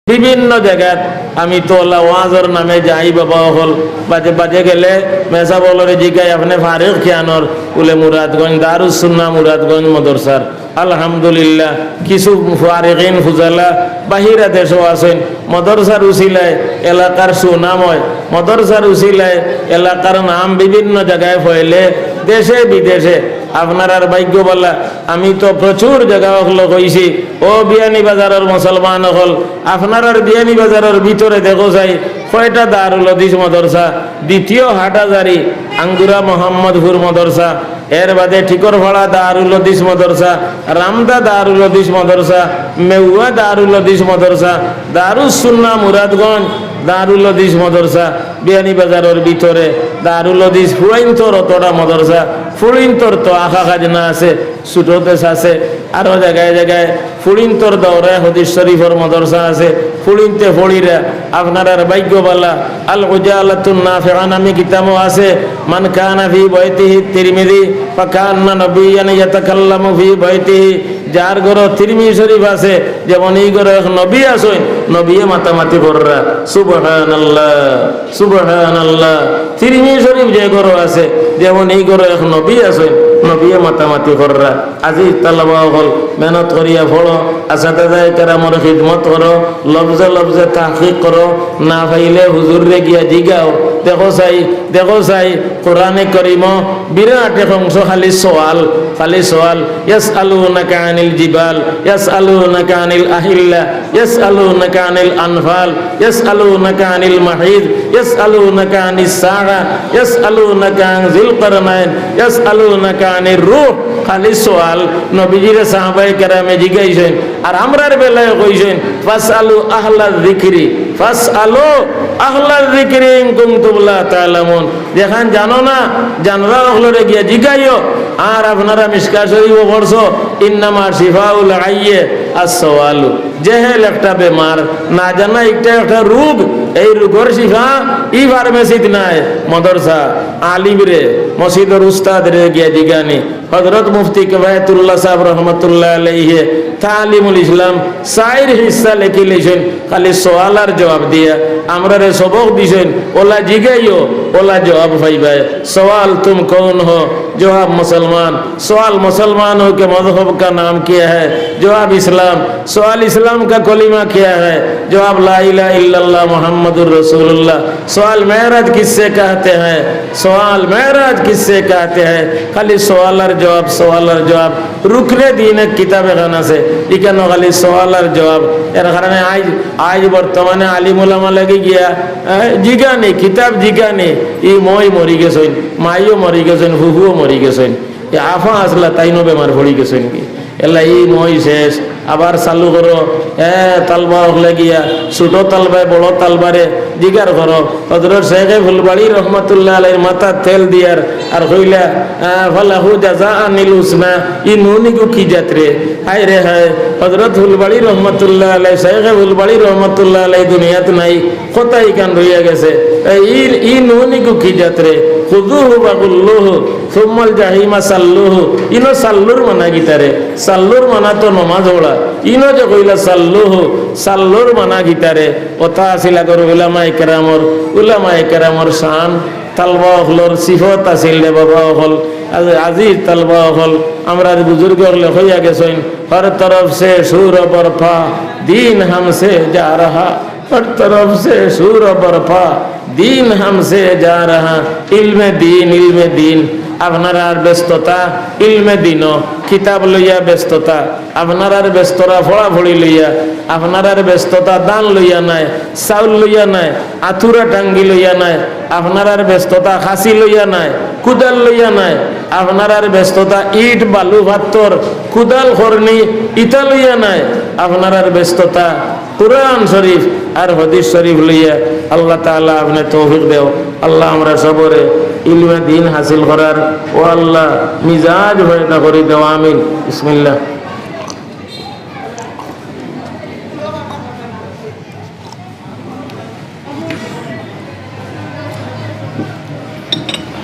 বিভিন্ন জাগাত আমি তো অলা ওয়াজর নামে যাই বাবা অকল, বাজে বাজে গেলে মেসাব অকলরে জিগাই, "আপনে ফারিগ কিয়ানর?" বুলে, "মুরাদগঞ্জ, দারুস সুন্নাহ মুরাদগঞ্জ মদরসার।" আলহামদুলিল্লাহ, কিছু ফারিগিন ফুজালা বাহিরা দেশো আছইন, মদরসার উছিলায় এলাকার সুনাম অয়, মদরসার উছিলায় এলাকার নাম বিভিন্ন জাগায় ফয়লে, দেশে বিদেশে। আপনারার ভাইগ্য বালা, আমি তো প্রচুর জাগা অকলো কইছি, ও বিয়ানীবাজারর মুসলমান অকল, আপনারার বিয়ানীবাজারর ভিতরে দেখো চাই, কয়টা দারুল হাদিস মদরসা, দ্বিতীয় হাটহাজারী আঙ্গুরা মোহাম্মদপুর মদরসা, এর বাদে ঠিকরপাড়া দারুল হাদিস মদরসা, রামদা দারুল হাদিস মদরসা, মেউয়া দারুল হাদিস মদরসা, দারুস সুন্নাহ মুরাদগঞ্জ দারুল হাদিস মদরসা, বিয়ানীবাজারর ভিতরে দারুল হাদিস ফুড়িন্তর অতটা মদরসা, ফুড়িন্তর তো আখা খাজনা আছে, ছুটোতে আছে, আরো জাগায় জাগায় ফুড়িন্তর দৌরে হাদিস শরীফর মদরসা আছে, ফুড়িন্তে ফড়িরা আপনারার ভাইগ্য বালা। আল উজালাতুন নাফিআ নামে কিতাবো আছে, "মান কানা ফি বাইতিহি তিরমিজি ফাকান্না নাবিয়্যান ইয়াতাকাল্লামু ফি বাইতিহি।" যার ঘরো তিরমিজি শরীফ আছে, যেমন ই ঘরো এক নবী আছইন, নবিয়ে মাতামাতি কররা। সুবহানাল্লাহ, সুবহানাল্লাহ। তিরমিজি শরীফ যে ঘরো আছে, যেমন ই ঘরো এক নবী আছইন, নবিয়ে মাতামাতি কররা। আজিজ তালাবা অকল, মেহনত করিয়া পড়ো, আসাতেজায়ে কেরামর খিদমত করো, লফজে লফজে তাহকিক করো, না পাইলে হুজুররে গিয়া জিগাও। দেখো চাই, দেখো চাই, কোরআনে করিমো বিরাট এক অংশ খালি সওয়াল, খালি সওয়াল। ইয়াসআলুনাকা আনিল জিবাল, ইয়াসআলুনাকা আনিল আহিল্লা, ইয়াসআলুনাকা আনিল আনফাল, ইয়াসআলুনাকা আনিল মাহিদ, ইয়াসআলুনাকা আনিস সাআ, ইয়াসআলুনাকা আন যিল কারনাইন, ইয়াসআলুনাকা আনির রূহ। খালি সওয়াল। নবীজিরে সাহাবায়ে কেরামে জিগাইছইন, আর আমরার বেলায় কইছইন, "ফাসআলু আহলায যিকরি, ফাসআলু আহলায যিকরি ইন কুনতুম লা তা'লামুন।" যেখান জানো না, জানরা অকলরে গিয়া জিগাইও। আর আপনারা মিশকাত শরীফো পড়ছো, "ইন্নামা শিফাউল আইয়্যি আস-সুআলু।" জেহেল একটা বেমার, না জানা একটা একটা রোগ, এই রোগর শিফা ই ফার্মেসিত নাই। মদরসা আলিমরে, মসজিদর উস্তাদরে গিয়া জিগানি। হযরত মুফতি কিফায়াতুল্লাহ সাহেব রহমতুল্লাহ আলাইহি তালিমুল ইসলাম চাইর হিস্সা লেখিলাইছইন, খালি সওয়াল আর জবাব দিয়া। আমরারে সবক দিছইন, অলা জিগাইও, ওলা জবাব পাইবায়। সওয়াল তুম কৌন হো? জবাব মুসলমান। সওয়াল মুসলমান হো কে মজহব কা নাম কিয়া হ্যায়? জবাব ইসলাম। সওয়াল ইসলাম কা কলিমা কিয়া হ্যায়? জবাব লা ইলাহা ইল্লাল্লাহ মুহাম্মাদুর রাসূলুল্লাহ। সওয়াল মেরাজ কিসে কাহতে হ্যায়? সওয়াল মেরাজ কিসে কাহতে হ্যায়? খালি সওয়াল আর জবাব, সওয়াল আর জবাব। রুকনে দিন এক কিতাব এখান আছে, ইখানো খালি সওয়াল আর জবাব। এর কারণে আইজ, আইজ বর্তমানে আলিম উলামা লাগি গিয়া, এ, জিগানি, কিতাব জিগানি, ই মই মরি গেছইন, মাইও মরি গেছইন, ফুফুও মরি গেছইন, এ আফা আসলা তাইনও বেমার পড়ি গেছইন কি? এলা ই মই শেষ, আবার চালু করো, এ, তালবা অকলে গিয়া, ছোট তালবায় বড় তালবারে জিগার করো। হযরত শেখে ফুলবাড়ী রহমতুল্লাহ আলাইহির মাথাত তেল দিয়ার আর কইলা, আহ, "ফালাহু জাযাআনিল হুসনা", ই নুন ইগু কি জাত রে? হায় রে হায়, হযরত ফুলবাড়ী রহমতুল্লাহ আলাই, শেখে ফুলবাড়ী রহমতুল্লাহ আলাই দুনিয়াত নাই, কথা ইখান রইয়া গেছে। এই ই, ই নুন ইগু কি জাত রে? "খুযুহু ফাগুল্লুহু, সুম্মাল জাহিমা সাল্লুহু", ইনো সাল্লুর মানা কিতা রে? সাল্লুর মানা তো নমাজ পড়া, ইনো যে কইলা সাল্লুহু, সাল্লুর মানা কিতা রে? কথা আছিল আগর উলামায়ে কেরামর, উলামায়ে কেরামর শান, তালবা অকলর সিফত আছিল রে বাবা অকল। আজ-, আজিজ তালবা অকল, আমরার বুজুর্গ অকলে কইয়া গেছইন, "হর তরফ সে শোর বরপা, দিন হামসে জা রাহা, হর তরফ সে শোর বরপা, দিন হামসে জা রাহা।" ইলমে দিন, ইলমে দিন, আপনারার ব্যস্ততা ইলমে দিন, কিতাব লইয়া ব্যস্ততা, আপনারার ব্যস্ততা পড়াপড়ি লইয়া, আপনারার ব্যস্ততা ধান লইয়া নায়, চাউল লইয়া নায়, আতুরা টাঙ্গি লইয়া নায়, আপনারার ব্যস্ততা খাসি লইয়া নায়, কুদাল লইয়া নায়, আপনারার ব্যস্ততা ইট, বালু, পাত্তর, কুদাল, খরনি, ইতা লইয়া নায়, আপনারার ব্যস্ততা কুরআন শরীফ আর হাদিস শরীফ লইয়া। আল্লাহ তাআলা আপনে তৌফিক দেও। আল্লাহ আমরা সবরে ইলমে দিন হাসিল করার, ও আল্লাহ, মিজাজ পয়দা করি দেও। আমিন। বিসমিল্লাহ।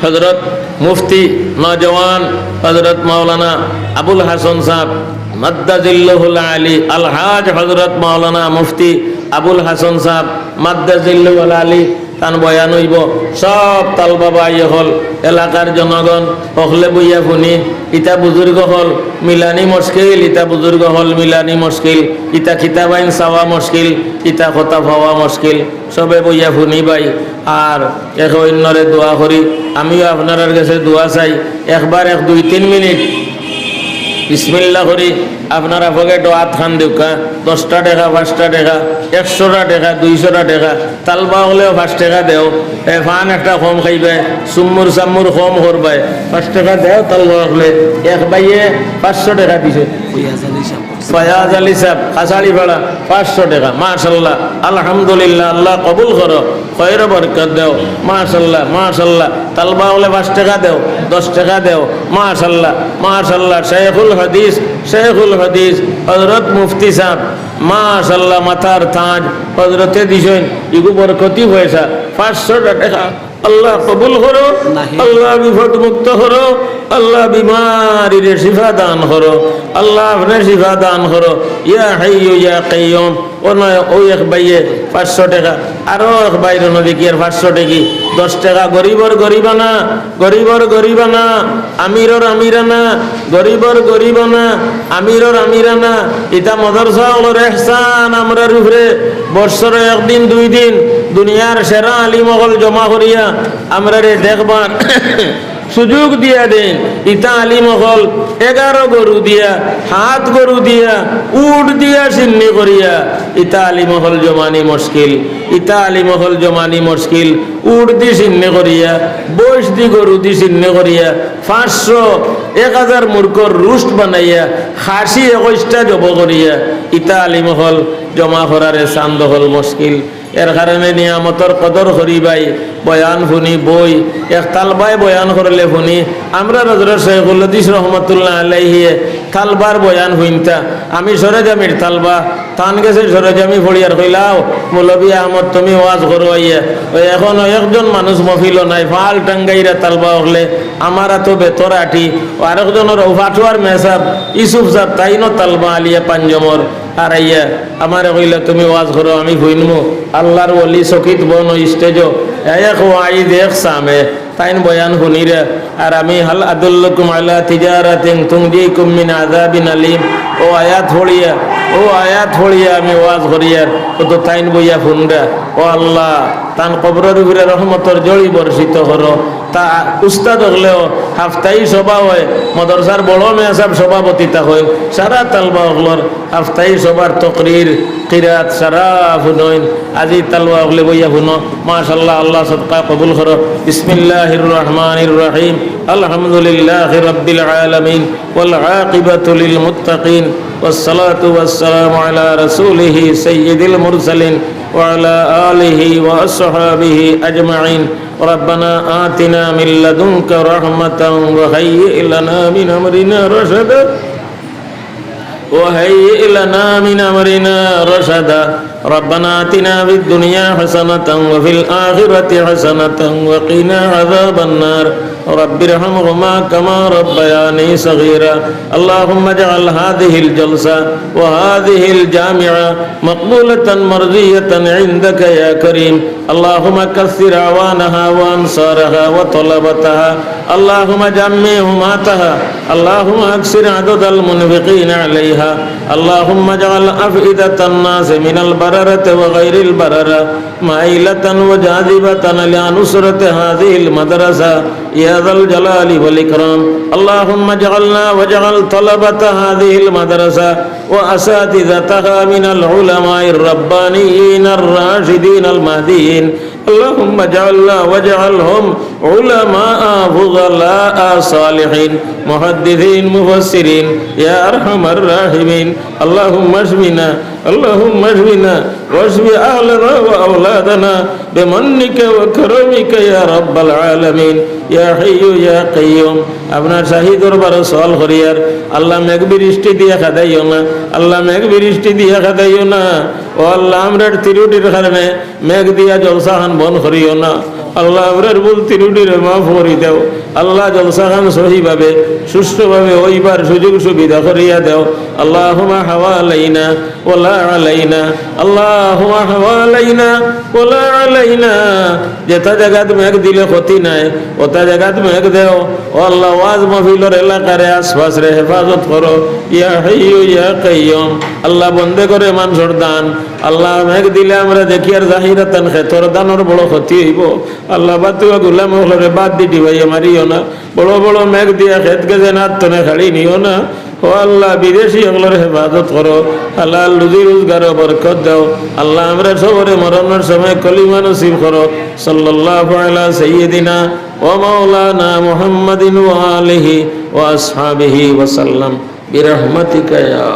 হযরত মুফতি নওজোয়ান হযরত মাওলানা আবুল হাসান সাহেব মাদ্দা জিল্লুহুল আলী, আলহাজ হযরত মাওলানা মুফতি আবুল হাসান সাহেব মাদ্দা জিল্লুহুল আলী, তান বয়ান অইবো। সব তালবা ভাই অকল, এলাকার জনগণ অকলে বইয়া হুনি। ইতা বুজুর্গ অকল মিলানি মুশকিল, ইতা বুজুর্গ অকল মিলানি মুশকিল, ইতা কিতাবাইন চাওয়া মুশকিল, ইতা কথা পাওয়া মুশকিল। সবে বইয়া হুনি ভাই, আর একে অইন্যরে দোয়া করি। আমিও আপনারার গেছে দোয়া চাই, একবার এক দুই তিন মিনিট বিসমিল্লাহ করি। আপনারা পকেটো আত খান দেউক্কা, দশটা টেকা, পাঁচটা টেকা, একশোটা টেকা, দুইশোটা টেকা, তালবা অকলেও পাঁচ টেকা দেও। এ, পান একটা কম খাইবায়, সুম্মুর সাম্মুর কম করবায়, পাঁচ টেকা দেও তালবা অকলে। এক ভাইয়ে পাঁচশো টেকা দিছে। ফয়াজ আলী সাহেব। ফয়াজ আলী সাহেব, কাছাড়িপাড়া, পাঁচশো টেকা। মাশাআল্লাহ, আলহামদুলিল্লাহ, আল্লাহ কবুল করো, খয়র বরকত দেও। মাশাআল্লাহ, মাশাআল্লাহ। তালবা অকলে পাঁচ টেকা দেও, দশ টেকা দেও। মাশাআল্লাহ, মাশাআল্লাহ। শেখুল হাদিস, শেখুল হাদিস, হযরত মুফতি সাহেব, মাশাআল্লাহ, মাথার তাজ, হযরতে দিছইন, ইগু বরকতি পয়সা, পাঁচশো টেকা। আল্লাহ কবুল করো, নাহি। আল্লাহ বিপদ মুক্ত করো, আল্লাহ বিমারিরে শিফা দান করো, আল্লাহ আপনে শিফা দান করো। ইয়া হাইয়ু ইয়া কাইয়ুম। ও নয়, ও এক ভাইয়ে পাঁচশো টেকা, আরো এক ভাইর নবী কি আর পাঁচশো টেকি, দশ টেকা, গরিবর গরিবানা, গরিবর গরিবানা, আমিরর আমিরানা, গরিবর গরিবানা, আমিরর আমিরানা। ইতা মাদ্রাসা অকলর এহসান আমরার উপরে। বৎসরো একদিন দুই দিন দুনিয়ার সেরা আলিম অকল জমা করিয়া আমরারে দেখবার সুযোগ দিয়া দেইন। ইতা আলিম অকল এগারো গরু দিয়া, সাত গরু দিয়া, উট দিয়া সিন্নি করিয়া, ইতা আলিম অকল জমানি মুশকিল, ইতা আলিম অকল জমানি মুশকিল। উট দি সিন্নি করিয়া, বইস দি গরু দি সিন্নি করিয়া, পাঁচশো, এক হাজার মুরগর রুস্ট বানাইয়া, খাসি একুশটা জব করিয়া, ইতা আলিম অকল জমা করারে চান্দ অকল মুশকিল। এর কারণে নিয়ামতর কদর করি ভাই, বয়ান হুনি বই, এক তালবায় বয়ান করলে হুনি। আমরার হযরত শেখুল হাদিস রহমতুল্লাহ আলাইহিয়ে তালবার বয়ান হুনতা। আমি সরেজমির তালবা, তান গেছে সরেজমি পড়িয়ার কইলা, "আও, মৌলভী আহমদ, তুমি ওয়াজ করো আইয়া।" ওই এখন একজন মানুষ মহফিলো নাই, ফাল টাঙ্গাইরা তালবা অকলে, আমার আতো বেতর আটি, ও আরেকজনর ও ফাটুয়ার মেসাব, ইসুফ সাব, তাইনও তালবা আলিয়া পাঞ্জমর। আর আইয়া আমারে কইলা, "তুমি ওয়াজ করো, আমি হুনমু।" আল্লাহর ওলি চকিত বনো স্টেজো, এক ওয়াইজ এক সামে তাইন বয়ান হুনিরা। আর আমি হাল আদুল্লুকুম আলা তিজারাতিন তুনজিকুম মিন আযাবিন আলিম, ও আয়াত পড়িয়া, ও আয়াত পড়িয়া আমি ওয়াজ করিয়ার, ও তো তাইন বইয়া হুনরা। ও আল্লাহ, তান কবরর উপরে রহমতর জড়ি বর্ষিত করো। তা উস্তাদ অকলেও হাফতাই সভা অয়, মাদ্রাসার বড় মেসাব সভাপতিতা অইন, সারা তালবা অকলর হাফতাই সভার তকরির, কিরাত সারা হুনইন। আজি তালবা অকলে বইয়া হুনো, মাশাআল্লাহ, আল্লাহ সদকা কবুল করো। বিসমিল্লাহির রহমানির রহিম। আলহামদুলিল্লাহি রাব্বিল আলামিন। ওয়াল আকিবাতু লিল মুত্তাকিন। والصلاة والسلام على رسوله سيد المرسلين وعلى آله وأصحابه أجمعين. ربنا آتنا من لدنك رحمة وهيئ لنا من أمرنا رشدا. وهيئ لنا من أمرنا رشدا. ربنا آتنا في الدنيا حسنة وفي الآخرة حسنة وقنا عذاب النار. رب ارحمهما كما ربياني صغيرا. اللهم اجعل هذه الجلسة وهذه الجامعة مقبولة مرضية عندك يا كريم. اللهم كثر أعوانها وأنصارها وطلبتها. اللهم جمعهم أتها. اللهم أكثر عدد المنفقين عليها. اللهم اجعل أفئدة الناس من البررة وغير البررة مائلة وجاذبة إلى نصرة هذه المدرسة يا ذا الجلال والإكرام. اللهم اجعلنا واجعل طلبة هذه المدرسة وأساتذتها من العلماء الربانيين الراشدين المهديين. اللهم اجعلنا واجعلهم علماء فضلاء صالحين محدثين مفسرين يا أرحم الراحمين. اللهم اشفنا، اللهم اشفنا واشف أهلنا وأولادنا بمنك وكرمك يا رب العالمين يا حي يا قيوم. আপনার শাহী দরবারো সওয়াল করিয়ার, আল্লাহ মেঘ বৃষ্টি দিয়া খেদাইও না, আল্লাহ মেঘ বৃষ্টি দিয়া খেদাইও না। ও আল্লাহ, আমরার ত্রুটির কারণে মেঘ দিয়া জলসাখান বন্ধ করিও না। আল্লাহ, আমরার ভুল ত্রুটিরে মাফ করি দেও। আল্লাহ, জলসাখান সহিভাবে, সুষ্ঠুভাবে অইবার সুযোগ সুবিধা করিয়া দেও। اللهم حوالينا ولا علينا. اللهم حوالينا ولا علينا. যেতা জাগাত মেঘ দিলে ক্ষতি নাই, অতা জাগাত মেঘ দেও। ও আল্লাহ, ওয়াজ মাহফিলর এলাকারে, আশপাশরে হেফাজত করো। ইয়া হাইয়ু ইয়া কাইয়ুম। আল্লাহ, বন্দেগরে মানষর ধান, আল্লাহ, মেঘ দিলে আমরা দেখিয়ার জাহিরাতান খেতর ধানর বড় ক্ষতি অইবো। আল্লাহ, বাতুয়া গুলাম অকলরে বাদ দি ডিবাইয়া মারিও না। বড় বড় মেঘ দিয়া খেত গেছে না তনে খাড়ি নিও না। ও আল্লাহ, বিদেশি অকলর হেফাজত করো। হালাল রুজি রোজগারো বরকত দেও। আল্লাহ, আমরা সবরে মরণর সময় কলিমা নসিব করো। সাল্লাল্লাহু আলা সাইয়্যিদিনা ওয়া মাওলানা মুহাম্মাদিন ওয়া আলিহি ওয়া আসহাবিহি ওয়া সাল্লাম। বিরহমাতিকা ইয়া